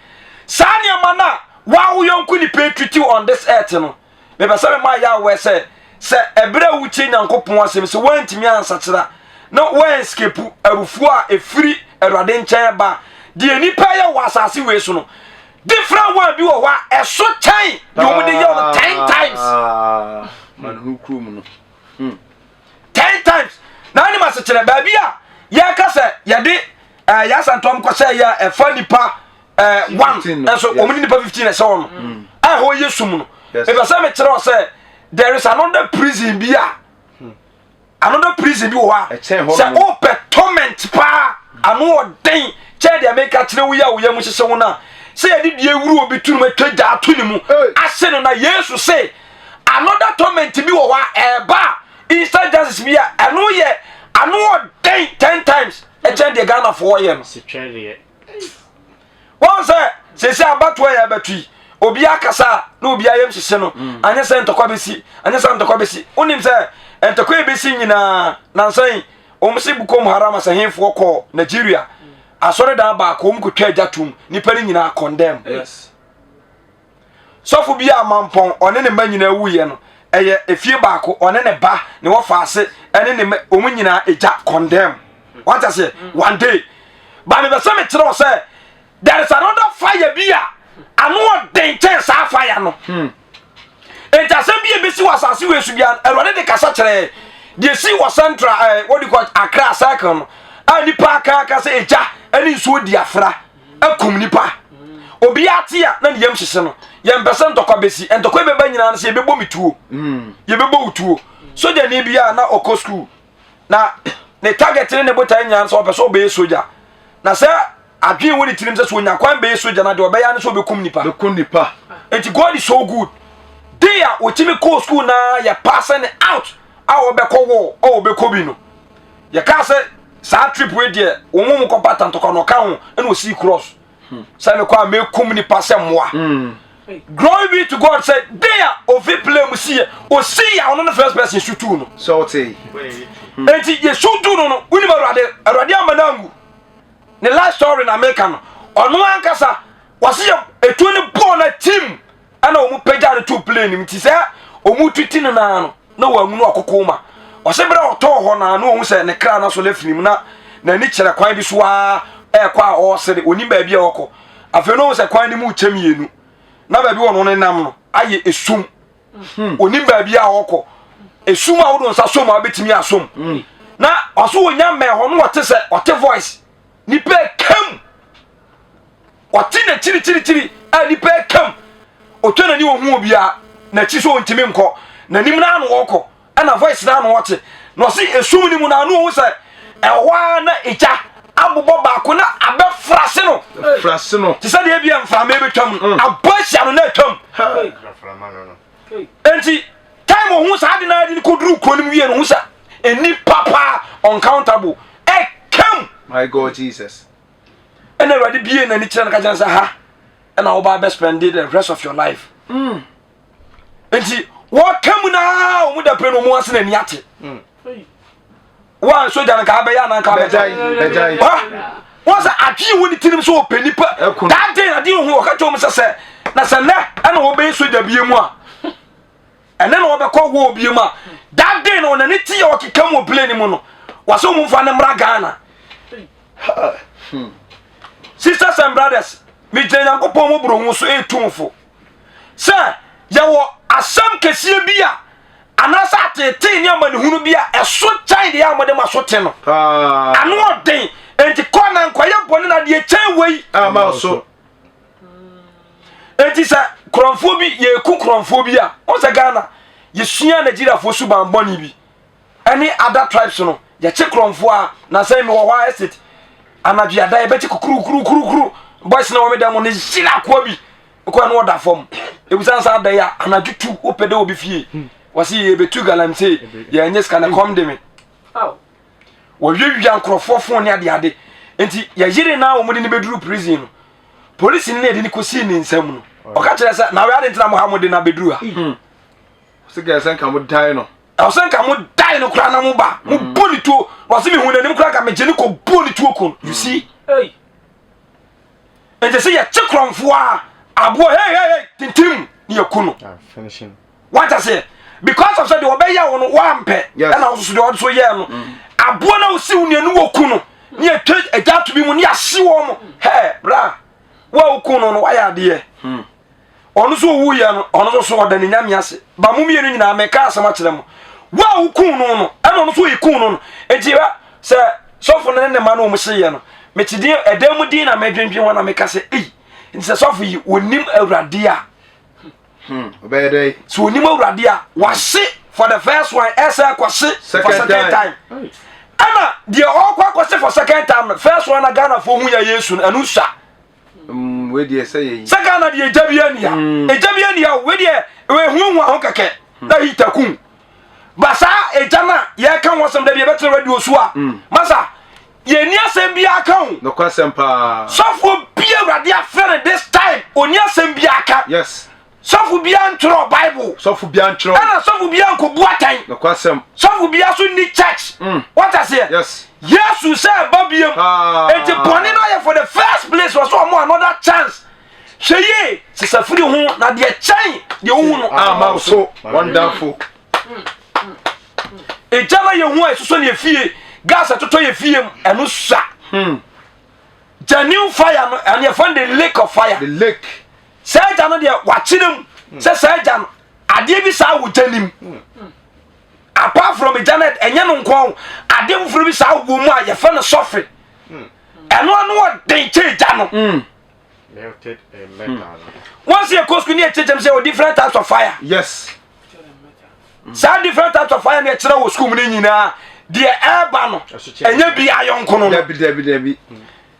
saa nneɛma no a woa wo yɔnko nipa treat on this earth no, mepɛ sɛ mema yɛ aware sɛ sɛ ɛberɛ a wotie Nyankopɔn asɛm sɛ woantumi ansakyera na woanskepu abufuo a ɛfiri Awurade nkyɛn ba, deɛ nipa yɛ wɔ asase wei so no, different one bi wɔ hɔ a ɛso kyɛn deɛ wɔn de yɛ no 10 times. Manhunu kurom no. 10 times. Na anim asekyerɛ baabi a yɛka sɛ yɛde ɛɛ yɛasantɔm kɔhyɛ yɛ a ɛfa nipa 1 nso wɔn de nipa 15 ɛhyɛ wɔn no a ɛhɔ yɛ sum no. Ɛfɛ sɛ mekyerɛ wɔ sɛ there is another prison bi a another prison bi wɔ hɔ a sɛ wopɛ torment paa ano ɔden kyɛn deɛ meka kyerɛ wo yi a woyɛ mu hyehyɛ wo no a sɛ yɛde deɛ wuru obi tunu mu atwa gya ato ne mu ase no, na Yesu se another torment bi wɔ hɔ a ɛɛba a instant justice bi a ɛno yɛ ano ɔden 10 times ɛkyɛn deɛ Ghanafoɔ yɛ no. Wɔn sɛ sɛsɛ abatoɔ yɛ abɛto yi, obi akasa na obi ayam hyehye no, anyɛ sɛ ntɔkwa bɛsi, anyɛ sɛ ntɔkwa bɛsi. Wonim sɛ ntɔkwa yɛ bɛsi nyinaa nansa yi wɔn se Boko Haram asɛhenfoɔ kɔɔ Nigeria asɔredan baako, wɔn kɔtwa agya tom, nipa no nyinaa condemn. Yes. Sɔfo bi a mampɔn ɔne ne mma nyinaa wuyɛ no, ɛyɛ efie baako, ɔne ne ba ne wɔfa ase ɛne ne mma wɔn nyinaa egya condemn. Wate aseɛ? One day ba mebɛ sɛ mekyerɛ wo sɛ there is another fire bi a ano ɔden kyɛn saa fire no. Enti asɛm bi a ebesi wɔ asase wei so bia, Awurade de kasa kyerɛ deɛ si wɔ central what do you call it, Accra circle no a nipa aka aka sɛ egya ɛne nsuo di afra akum nipa. Obi ate a na ne yam hyehye no. Yɛmpɛ sɛ ntɔkwa besi. Ntɔkwa bɛba nyinaa no sɛ yɛbɛbɔ me tuo, yɛbɛbɔ wo tuo. Sogyani bi a na ɔkɔ school na ne target ne ne botae nyinaa sɛ ɔpɛ sɛ ɔbɛyɛ sogya, na sɛ adwene wɔ ne tirim sɛ sɛ onya kwan bɛyɛ sogya na deɛ ɔbɛyɛ ne sɛ ɔbɛkum nipa. Bɛkum nipa. Nti God is so good. Day a wɔtumi kɔɔ school na yɛ pass ne out a wɔbɛkɔ wɔ a wɔbɛkɔ bi no, yɛkaa sɛ saa trip wei deɛ wɔn mu kɔpa tantɔkwa na ɔka ho ɛna osii cross sɛ mekɔ a mɛkum nipa sɛ mmoa. Glory be to God sɛ day a ofi plane mu si yɛ osi yɛ ɔno ne first person sutu no. Sɛ ɔte. Enti yɛ sutu no, wonim Awurade ama no angu ne life story na meka no. Ɔno ankasa wɔsi yɛ etuo ne bɔɔl na team ɛna wɔn pagya no to plane mu ti sɛ wɔn tuti no naa no na wɔn anwunu ɔkoko ma ɔsɛ bere a ɔtɔɔ hɔ naa na wɔn sɛ ne kra na so left ne mu na n'ani kyerɛ kwan bi so aa ɛɛkɔ a ɔresere onim baabi a ɔkɔ. Afei na wɔn sɛ kwan no mu kyɛ mmienu na baabi wɔn no nam no ayɛ esum, onim baabi a ɔkɔ, esum a wɔde nsa som a wɔbɛtumi asom na ɔso wɔnya mmɛn hɔ no, wɔte sɛ ɔte voice nipa ekam ɔte n'akyirikyirikyiri a nipa ekam otwa n'ani ohun obiara n'akyi so ntumi nkɔ n'anim n'ano ɔkɔ ɛna voice n'ano ɔte na ɔsi esum ne mu n'ano ohun sɛ ɛhɔ ara na egya abobɔ baako na abɛfrase no. Frase no. Te sɛ deɛ ebi mframa ebetwam no, abɔ ahyia no na atwam. Enti time ohun saa de na adi koduru kuro no mu wie no, ohun sɛ nipa paa uncountable ɛkam. My God Jesus. Ɛna Awurade bie n'ani kyerɛ no ka kyerɛ sɛ ha ɛna wɔba abɛ spend the rest of your life. Nti wɔka mu naa wɔn da pere no wɔn ase n'ani ate. Wɔn sogya no ka abɛyɛ anan ka abɛgya. Wɔn sɛ adwene wɔ ne tirim sɛ ɔpɛ nipa. That day ade ohun ɔka kyerɛ wɔn sɛ sɛ na sɛ nɛ ɛna wɔbɛyɛ sogya bie mu a, ɛnɛ na wɔbɛkɔ wɔ bie mu a, that day na ɔnani ti yɛ ɔkeka mu wɔ plane mu no wɔsɛ wɔn mfa ne mmra Ghana. Sisters and brothers, megyina Nyankopɔn mu boro ho so etumfo sɛ yɛwɔ asɛm kɛseɛ bi a anaasɛ ateetee ne amanehunu bi a ɛso kyɛn deɛ a mode ma so te no. Ano ɔden enti kɔ na nkɔyɛ bɔne na deɛ kyɛn wei ama so. Enti sɛ korɔmfoɔ bi yɛku korɔmfoɔ bi a, wɔn sɛ Ghana yɛsua Nigeriafoɔ suban bɔne bi ɛne other tribes no, yɛkye korɔmfoɔ a na sɛ mewɔ hɔ a estate anadwo yɛada yɛbɛkye kukurukurukurukuru boys na wɔn dan mu ne hyira akoa bi kɔ no ɔda fam ebusan sɛ ada yi a anadwo tu wopɛ dɛ obi fie. Wɔsi yɛbɛtu galamsey, yɛnyɛ sika na kɔm de me. Wɔwiawia nkurɔfoɔ fon ne adeade. Nti yɛyere na wɔn de no bɛduru prison no. Polisi no na yɛde no kɔsii ne nsam no. Ɔka kyerɛ sɛ na wei ade ntina mo ha mo de no abɛduru ha. Sɛ kɛ sɛ nka mo dan no. Ɛwɔ sɛ nka mo dan no koraa na mo ba. Mo bɔ ne tuo. Wɔsi mi hu n'anim koraa nka megye ne kɔ bɔ ne tuo kun. You see? Hey. Nti sɛ yɛkye korɔmfoɔ a aboɔ hey hey hey tintim ne yɛku no. Ah, finishing. Wate aseɛ? Because of sɛ deɛ ɔbɛyɛ wo no woampɛ ɛna wo nso deɛ ɔde so yɛɛ no mm. aboɔ no a wosi wo nuanu wɔ ku no ne yɛtwa agya ato bi mu ne yɛahye wɔ mo hɛ bra wo a woku no no woayɛ adeɛ hmm. Ɔno nso ɔwuiɛ no ɔno nso so ɔda ne nyame ase ba mo mmienu nyinaa meka asɛm akyerɛ mo wo a woku no no ɛna ɔno nso ɔyɛ ku no no nti sɛ sɔfo no ne ne ma no wɔn hyeeɛ no mete din ɛdan mu din na medwendwen ho na meka sɛ ei nti sɛ sɔfo yi wɔnim awurade a Hmm, ɔbɛyɛ dɛ. So onim awurade a wahye for the first one ɛsɛ akɔhye for second time. Ɛna deɛ ɔkɔ akɔhye for second time first one na Ghana fo hu yɛ Yesu no ɛno sua. Mm, wei deɛ sɛ yɛ yi. Sɛ Ghana deɛ egya bi ania. Mm. Egya bi ania wei deɛ ehuahua ho kɛkɛ na hita kum. Ba saa egya no a yɛka ho asɛm da bi yɛbɛtena radio so a. Mm. Masa yɛnni asɛm biara ka o. Nokwasɛm paa. Sɔfoɔ bi awurade afrɛ no this time ɔni asɛm biara ka. Yes. Sɔfo biara ntwerɛ Bible. Sɔfo biara ntwerɛ. Ɛna sɔfo biara nkɔbu atɛn. Nokwasɛm. Sɔfo biara so nni church. Mm. What aseɛ? Yes. Yesu sɛ ɛba biem. Ah. Enti bɔne no ayɛ for the first place wɔ so ɔmo another chance. Hwɛ yie sesa firi ho na deɛ kyɛn deɛ wohu no. Ama so wonderful. Egya na yɛhu a ɛsosɔ ne efie gas ɛtotɔ yɛ fie mu ɛno sua. Hmm. Genuine fire no ɛno yɛfrɛ no the lake of fire. The lake. Saa gya no deɛ wakyerɛ mu hmm. sɛ saa gya no adeɛ bi saa wɔ gya nim. Hmm. Apart from gya no ɛnyɛ no nko ho adeɛ foforɔ bi saa wɔ mu a yɛfrɛ no sɔfre. Ɛno ano ɔden kyɛ gya no. Melted eh, metal. Once you go school, you teach them say oh, different types of fire. Yes. Saa different types of fire na ɛkyerɛ wɔ school mu no nyinaa deɛ ɛreba no ɛnyɛ bi ayɔnko no. Dabi dabi dabi.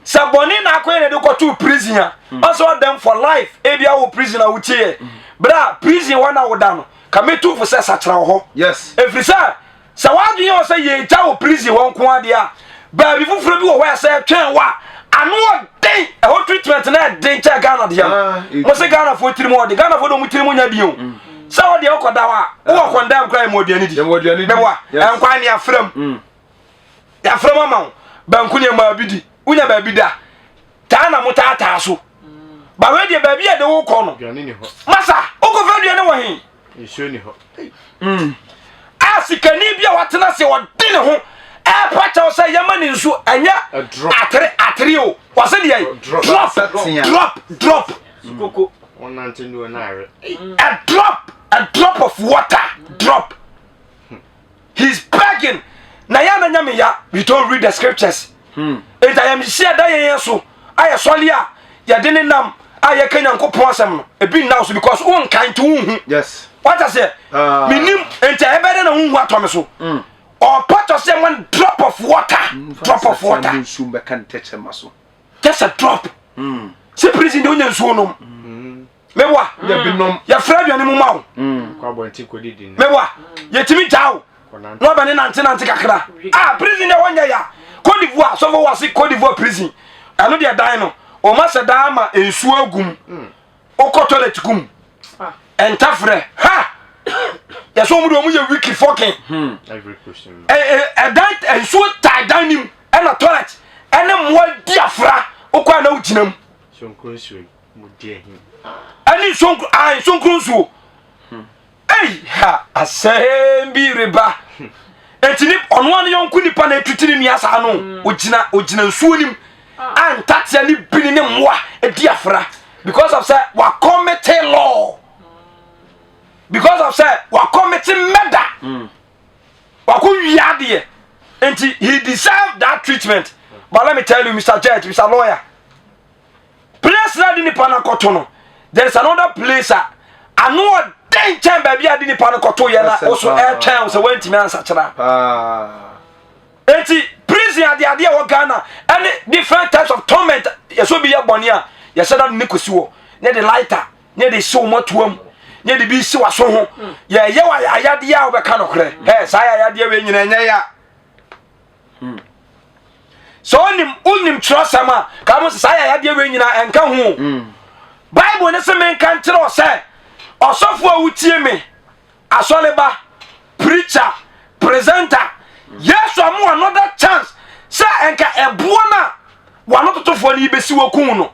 Sɛ bɔnne na akɔyɛ na ɛde kɔto prison a hmm. ɔsɛ ɔdɛm for life ebi awɔ prison a wotie yɛ bere a prison hɔ na woda no ka metu fo sɛ sakyera wɔ hɔ. Yes. Efiri sɛ Sɛ w'adwene yɛ wo sɛ yɛregya wo prison hɔ nko ara deɛ a, baabi foforɔ bi wɔ hɔ a ɛsɛ ɛtwɛn wo a ano ɔden ɛhɔ treatment no ɛden kyɛ Ghana deɛ no. Ah, Mo se Ghanafoɔ tirim ɔde Ghanafoɔ de ɔmo tirim nya deɛ o. Mm. Sɛ ɔdeɛ ɔkɔda hɔ a wowɔ kɔndam koraa ɛmu aduane di. Mɛboa ɛnkwan ne afram. Mm. Yɛafram ama wo banku ne ɛmaa bi di wonya baabi da taa na mo taataa so. Ba wei deɛ baabi a ɛde wo kɔ no masa wokɔfa aduane wɔ he? Nsuo ni hɔ. Mm. A sikani bi a watena ase ɔde ne ho ɛpa kyɛw sɛ yɛma ne nsuo ɛnyɛ atere atere o wɔsɛ deɛ drop drop drop. Koko. Wɔnante nduo na awe. A drop a drop of water drop. He's begging. Na yɛ na nyame ya we don't read the scriptures. Hmm. Nti ayamhyehye a ɛda yɛn yɛn so a yɛsɔre a yɛde ne nam a yɛka Nyankopɔn asɛm no ebi nna so because wonka nti wonhu. Yes. Wata sɛ ah. menim nti ɛbɛyɛ dɛ na wonhu atɔ me so. Mm. Ɔpa kyɛ sɛ one drop of water. Mm, drop of water. Just a drop. Mm. Sɛ prison de wonya nsuo nom. Meboa. Yɛfrɛ aduane mu ma wo. Meboa. Yɛtumi gyaa wo. Na ɔbɛne nante nante kakra. Ah, prison deɛ wɔnyɛ ya. Cote d'Ivoire, sɔfo wɔ ase Cote d'Ivoire prison. Ɛno deɛ dan no, wɔma sɛ daa ma nsuo agum. Wokɔ toilet gum. Ɛntafrɛ. Ha! Yɛsɛ wɔn deɛ wɔn yɛ wiki fɔkin. Ɛdan nsuo taa dan nim ɛna toilet ɛne mmoa di afra. Wokɔ a na wogyina mu. Ɛne nsuo ah nsuo nsuo. Ei ha asɛm bi reba. Enti ni ɔno ano yɔnko nipa na etuti ne nua saa no. Hmm. Ogyina ogyina nsuo nim a ntatea ne bini ne mmoa edi afra because of sɛ wakɔmete law because of sɛ wakɔmete murder hmm. wakɔ wia adeɛ nti he deserve that treatment but let me tell you Mr. Judge Mr. Lawyer place na de nipa no akɔto no there is another place a ano ɔden kyɛn baabi a de nipa no kɔto yɛ na woso ɛtwɛn sɛ woantumi ansakyera eti prison adeade a wɔ Ghana ɛne different types of torment yɛsɛ obi yɛ bɔne a yɛsɛ da ne kɔsi hɔ ne de lighter ne de hyew mɔtoa mu ne yɛde bi si w'aso ho. Yɛyɛ wɔ ayayadeɛ a wobɛka nokorɛ. Ɛ saa ayayadeɛ wei nyina ɛnyɛ ya. Sɛ wonim wonim twerɛsɛm a ka mo sɛ saa ayayadeɛ wei nyinaa ɛnka ho. Bible ne sɛ menka nkyerɛ wo sɛ ɔsɔfo a wotie me, asɔreba, preacher, presenter, Yesu ama another chance sɛ ɛnka ɛboɔ no a wano totofoɔ no yi bɛsi wɔkum no.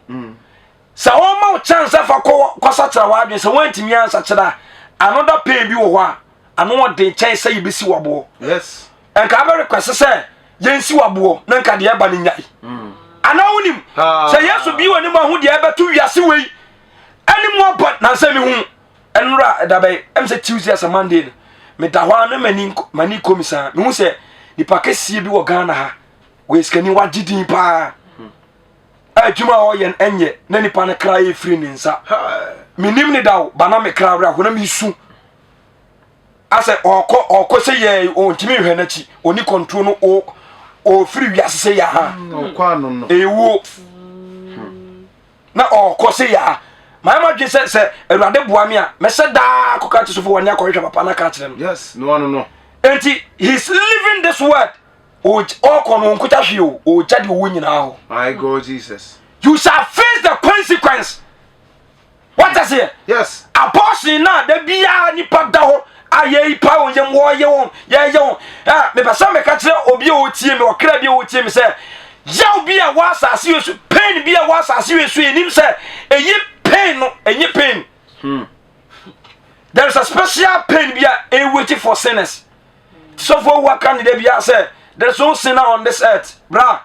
Sɛ wɔma wo chance sɛ fa kɔ kɔsakyera w'adwene sɛ woantumi ansakyera a, another pain bi wɔ hɔ a ano ɔden kyɛn sɛ yɛbɛsi waboɔ. Yes. Nka abɛ request sɛ yɛnsi waboɔ na nka deɛ ɛba no nyae. Anaa wonim sɛ Yesu bi wɔ ne mu ahu deɛ ɛbɛto wiase wei ɛne mu abɔ nansɛ mehu ɛnora ɛda bɛyɛ ɛm sɛ Tuesday asɛ Monday no meda hɔ a na m'ani m'ani kɔ mi saa mehu sɛ nipa kɛseɛ bi wɔ Ghana ha wɔyɛ sikani wagye din paa. Adwuma a ɔyɛ no ɛnyɛ na nipa no kra yɛ firi ne nsa. Menim ne da o, ba na me kra werɛ ho na mesu. Asɛ ɔkɔ ɔkɔ sɛ yɛ ɔntumi nhwɛ n'akyi, ɔni control no o ɔfiri wiase sɛ yɛ ha. Ɔkɔ ano no. Ɛwuo. Na ɔkɔ sɛ yɛ ha. Mayɛ madwen sɛ sɛ Awurade boa me a mɛsɛ daa kɔka kyerɛ sɔfo wɔne akɔhwehwɛ papa no aka akyerɛ no. Yes, no ano no. Enti he's living this world. Ɔkɔ no ɔnkuta hwee o, ɔgya deɛ ɔwɔ nyinaa hɔ. My God Jesus. You shall face the consequence. What does it? Yes. Abortion na da biara nipa da hɔ a yɛyi pa wɔn yam wɔyɛ wɔn yɛyɛ wɔn. Ɛ mepɛ sɛ meka kyerɛ obi a ɔtie me ɔkra bi a ɔtie me sɛ yaw bi a wɔ asase yɛ so pain bi a wɔ asase yɛ so yɛnim sɛ ɛyi pain no ɛnyɛ pain. There is a special pain bi a ɛwaiting for sinners. Sɔfo awu aka ne da biara sɛ there is no sinner on this earth. Bra,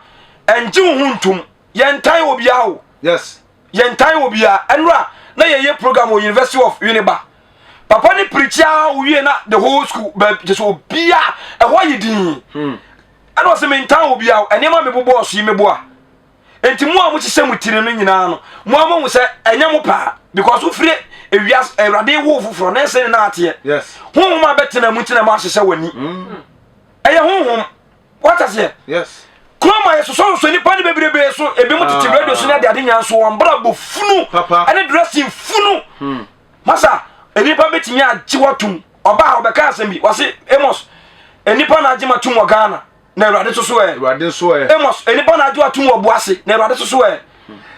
ɛngye wo ho ntom. Yɛntan obiara o. Yes. Yɛntan obiara. Ɛnora na yɛyɛ program wɔ University of Winneba. Papa ne preach a owie na the whole school baabi kyɛ sɛ obiara ɛhɔ ayɛ din. Ɛna ɔsɛ mentan obiara o. Nneɛma mebobɔɔ so yi meboa. Enti mo a mohyehyɛ mo tiri no nyinaa no, mo a mohu sɛ ɛnyɛ mo paa because wofiri ewia awurade wo foforɔ na ɛsɛ ne na ateɛ. Yes. Honhom a bɛtena mu nti na mo ahyehyɛ w'ani. Ɛyɛ honhom. Wata seɛ? Yes. Kurom a yɛsosɔsosɔ nipa no bebrebe so ebi mo tete radio so ne ade ade nyinaa nso wɔn bra bɔ funu ɛne dressing funu. Masa nipa betumi agye watum ɔbaa ɔbɛka asɛm bi wɔse Amos nipa na agye matum wɔ Ghana. Na Awurade nso so ɛ. Awurade nso ɛ. Amos, nnipa na agye atom wɔ bo ase, na Awurade nso so ɛ.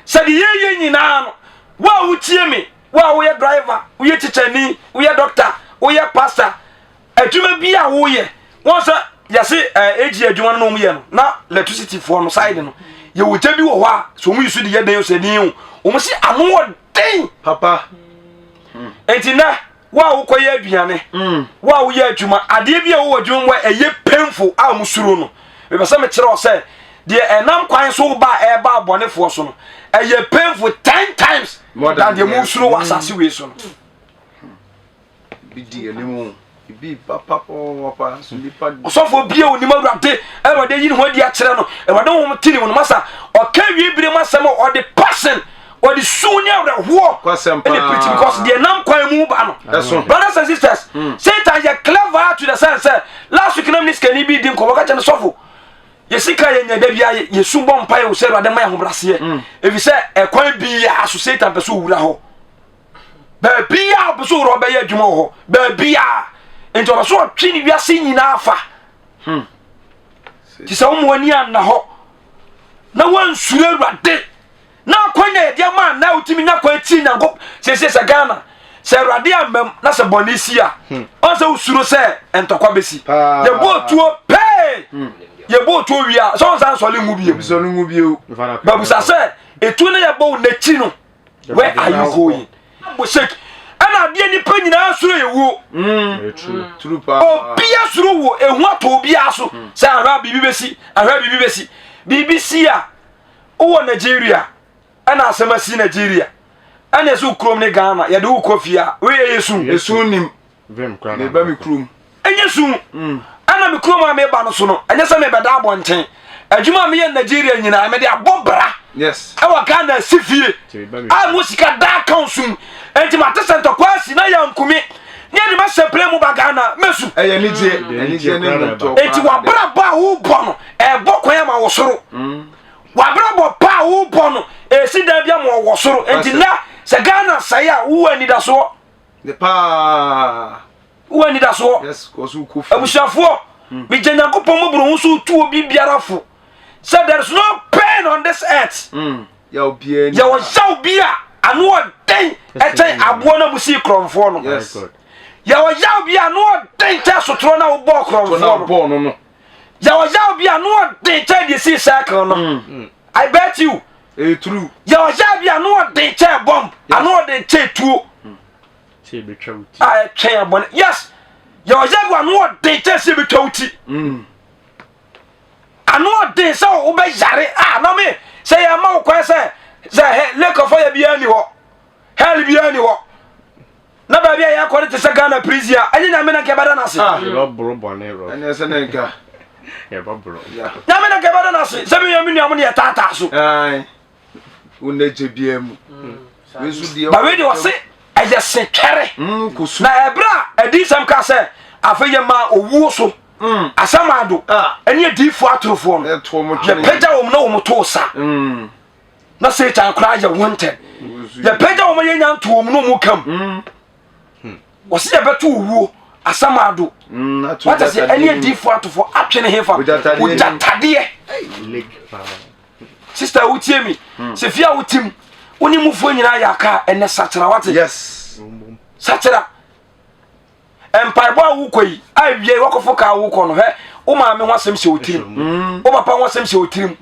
Sɛ de yɛyɛ nyinaa no, wo a wotie me, wo a woyɛ driver, woyɛ tikyani, woyɛ doctor, woyɛ pastor, adwuma bi a woyɛ, wɔn sɛ yɛse ɛɛ AG adwuma no na wɔn yɛ no, na electricity foɔ no side no, yɛwɔ gya bi wɔ hɔ a, sɛ wɔn yi so de yɛ den o sɛ den o, wɔn si ano wɔ den. Papa. Nti nɛ Wo a wokɔyɛ aduane, mm. wo a woyɛ adwuma, adeɛ bi a wowɔ adwuma mu a ɛyɛ painful a wɔsuro no, mepɛ sɛ mekyerɛ wo sɛ deɛ ɛnam kwan so ba a ɛreba abɔnefoɔ so no, ɛyɛ painful ten times than deɛ mosuro wɔ mm. asase wei so no. Bi di anim bi papapapa nso nipa. Ɔsɔfoɔ bi a onim awurade awurade yi ne ho adi akyerɛ no awurade honhom te ne mu no masa ɔka wie bere mu asɛm a ɔde passion ɔde su ne awerɛhoɔ ɛna preach because deɛ nam kwan mu ba no brothers and sisters mm. Satan yɛ clever to the sense sɛ last week nam ne sikani bi di nkɔmmɔ ka kyerɛ no sɔfo yɛ sika yɛ nya da bia yɛsu bɔ mpa yɛ sɛ awurade ma yɛ ahobraseɛ ɛfiri sɛ ɛkwan biaa so Satan pɛ sɛ ɔwura hɔ baabiaa ɔpɛ sɛ ɔwura hɔ bɛyɛ adwuma wɔ hɔ baabiaa nti ɔpɛ sɛ ɔtwe ne wiase nyinaa fa nti sɛ woma w'ani anna hɔ na woansuro awurade na akwanya yɛde ama a na wotumi nya kwan tie nyankopɔn siesie sɛ ghana sɛ awurade ammam na sɛ bɔne si a hmm. ɔn sɛ wosuro sɛ ntɔkwa bɛsi yɛbɔ otuo pɛɛ hmm. yɛbɔ otuo wie a sɛ ɔnsa nsɔle ngu bio babusa sɛ etuo no yɛbɔ wo n'akyi no where are you going bɔ shake ɛna adeɛ nipa nyinaa suro yɛ wuo hmm. obia suro wuo ehu atɔ obiara so sɛ ahwɛ biribi bɛsi ahwɛ biribi bɛsi biribi si a Wowɔ Nigeria ɛna asɛm asi Nigeria ɛna ɛsɛ kurom ne Ghana yɛde wo kɔ fie a wei ɛyɛ su. Esu nim. Meba me kurom. Ɛnyɛ su. Mm. Ɛna me kurom a meba no so no ɛnyɛ sɛ mebɛda abɔnten. Adwuma a meyɛ Nigeria nyinaa mede abɔ bra. Yes. Ɛwɔ Ghana asi fie. A mo sika da account so mu. Enti mate sɛ ntɔkwa asi na yɛ nkumi. Ne yɛde mahyɛ plane mu ba Ghana mɛsu. Ɛyɛ anigye. Anigye ne nnwomtoɔ. Enti wabrabɔ a wobɔ no ɛbɔ kwan ama wo soro. Mm. W'abrabɔ pa a wobɔ no, ɛsi dan bi ama ɔwɔ soro. Enti nnɛ, sɛ Ghana sɛe a, wowɔ anidasoɔ. Ne paa. Wowɔ anidasoɔ. Yes, kɔ so kɔ fie. Abusuafoɔ, megya Nyankopɔn mmɔborɔhu so tu obi biara fo sɛ there is no pain on this earth. Yaw biara ni. Yɛwɔ yaw bi a ano ɔden ɛkyɛn aboɔ no a musii korɔmfoɔ no. Yes. Yɛwɔ yaw bi a ano ɔden kyɛn sotorɔ no a wobɔɔ korɔmfoɔ no. Bɔɔ no no. Yɛwɔ yaw bi a ano ɔden kyɛn deɛ sii circle no. I bet you. Ɛyɛ true. Yɛwɔ yaw bi a ano ɔden kyɛn bomb, ano ɔden kyɛn tuo. Sɛ ebetwa wo ti. A ɛtwɛn abɔne. Yes. Yɛwɔ yaw bi a ano ɔden kyɛn sɛ ebetwa wo ti. Ano ɔden sɛ wobɛyare a na me sɛ yɛma wo kwan sɛ sɛ hɛ lake of fire biara ni hɔ hell biara ni hɔ na baabi a yɛkɔ no te sɛ Ghana prison a ɛnyɛ nyame na nka ɛbɛda no ase. Yɛbɛboro bɔne rɔ. Ɛne sɛ ne nka. Yɛbɛboro. Nyame na nka ɛbɛda no ase sɛ meyɛ me nua mo ne yɛtaataa so. Wo na gye biara mu. Ba wei deɛ ɔse ɛyɛ se twɛre. Mm, na ɛberɛ a adiyisɛm ka sɛ afei yɛmaa owuo so mm. asɛm ado ah. ɛne adiyifoɔ atorofoɔ no yɛpagya wɔn na wɔn too sa mm. na satan koraa yɛ wɔn ntɛm yɛpagya wɔn yɛnya nto wɔn na wɔn kam wɔsi yɛbɛto owuo asɛm ado wata sɛ ɛne adiyifoɔ atofoɔ atwe ne hefa ogyatadeɛ Sister wotie mi hmm. Sɛ fie a wotim wo ne mufoɔ nyinaa yɛ aka a ɛnɛ sakyera wate yes sakyera mpaebɔ a wokɔ yi a wie wakɔfo kaa wokɔ no hɛ wo maame ho asɛm hyɛ wo tirim hmm. wo papa ho asɛm hyɛ wo tirim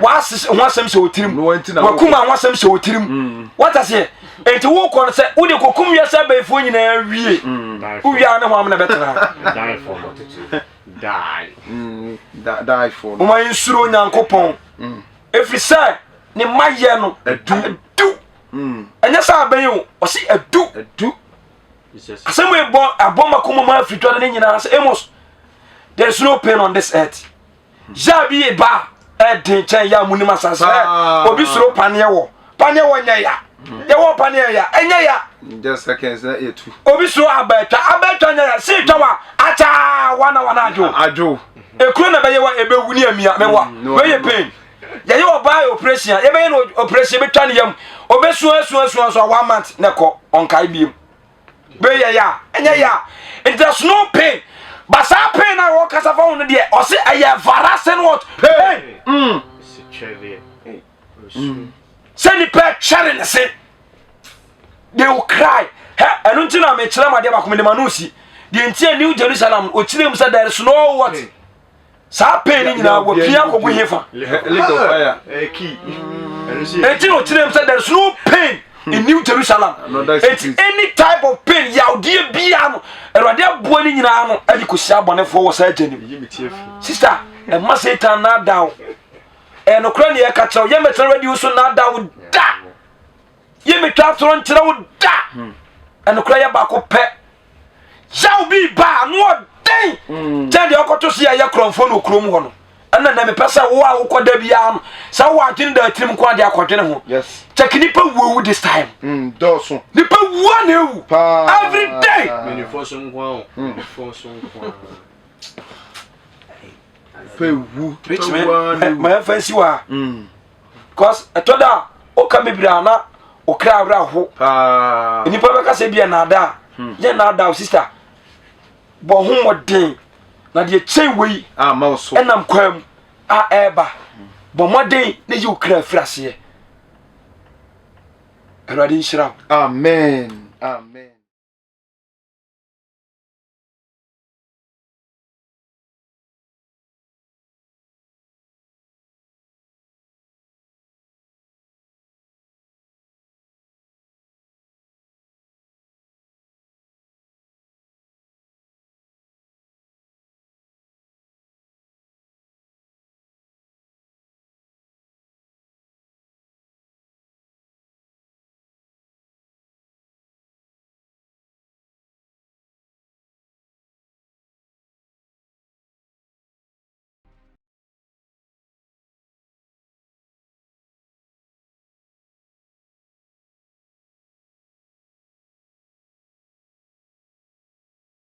w'ase ho asɛm hyɛ wo tirim wakuma ho asɛm hyɛ wo tirim hmm. wata seɛ enti wokɔ no sɛ wode kɔkum wiase abayifoɔ nyinaa wie wowie a ne ho amena bɛtena Die. Mm, die for. Mo ma yɛnsuro Onyankopɔn. Mm. Ɛfiri sɛ ne mma yɛ no adu. Adu. Mm. Ɛnyɛ sɛ abɛn o, ɔsi adu. Adu. Asɛm yi bɔ abɔ ma kɔn mu ma afiri twa ne nyinaa sɛ Amos, there is no pain on this earth. Yɛ bi ba ɛden kyɛn yɛ a mu nim asase ɛ obi soro paneɛ wɔ paneɛ wɔ nyɛ ya yɛwɔ paneɛ ya ɛnyɛ ya Just seconds na etu. Obi soro abatwa abatwa nyɛ ya si twa wa akya wana wana adwo adwo ekuro na bɛyɛ wa ebewu ne amia mɛwa bɛyɛ pain yɛyɛ ɔbaa yɛ operation a yɛbɛyɛ no operation bɛtwa ne yam ɔbɛsua sua sua sua one month na kɔ ɔnkae biem bɛyɛ ya ɛnyɛ ya nti there's no pain but saa pain na wɔkasa fa ho no deɛ ɔse ɛyɛ everlasting what pain mm. Sɛ nipa twɛre ne se they will cry hɛ ɛno nti na mekyerɛ mu adeɛ baako mede ma no si deɛ nti a New Jerusalem ɔkyerɛ mu sɛ there is no what saa pain no nyinaa wɔpia kɔgu hefa ɛnti na ɔkyerɛ mu sɛ there is no pain in New Jerusalem ɛnti any type of pain yawdeɛ biara no awurade aboa no nyinaa no ɛde kɔsi abɔnefoɔ wɔ saa agya nim sister ɛma Satan naadaa wo ɛyɛ nokorɛ ne yɛka kyerɛ wo yɛmmɛtena radio so naadaa wo da yɛmɛtwa atoro nkyerɛ wo da ɛnokorɛ yɛ baako pɛ yaw bi ba ano ɔden hmm. kyɛn deɛ ɔkɔto so yɛyɛ korɔmfoɔ no okurom hɔ no ɛna na mepɛ sɛ wo a wokɔ da biara no sɛ wowɔ adwene da atirim nko adeɛ akɔdwene ho kyɛke nipa wuowu this time hmm, nipa wua na ewu every day hmm. ma yɛmfa nsi wɔ ha because ɛtɔ da a woka bebree a na okra awerɛ aho nnipa bɛka sɛ bia naadaa hmm. yɛ naadaa o sister bɔ ho mmɔden na deɛ kyɛn wei ɛnam kwan mu a ɛreba bɔ mmɔden na yi okra afiri aseɛ awurade nhyira wo amen amen.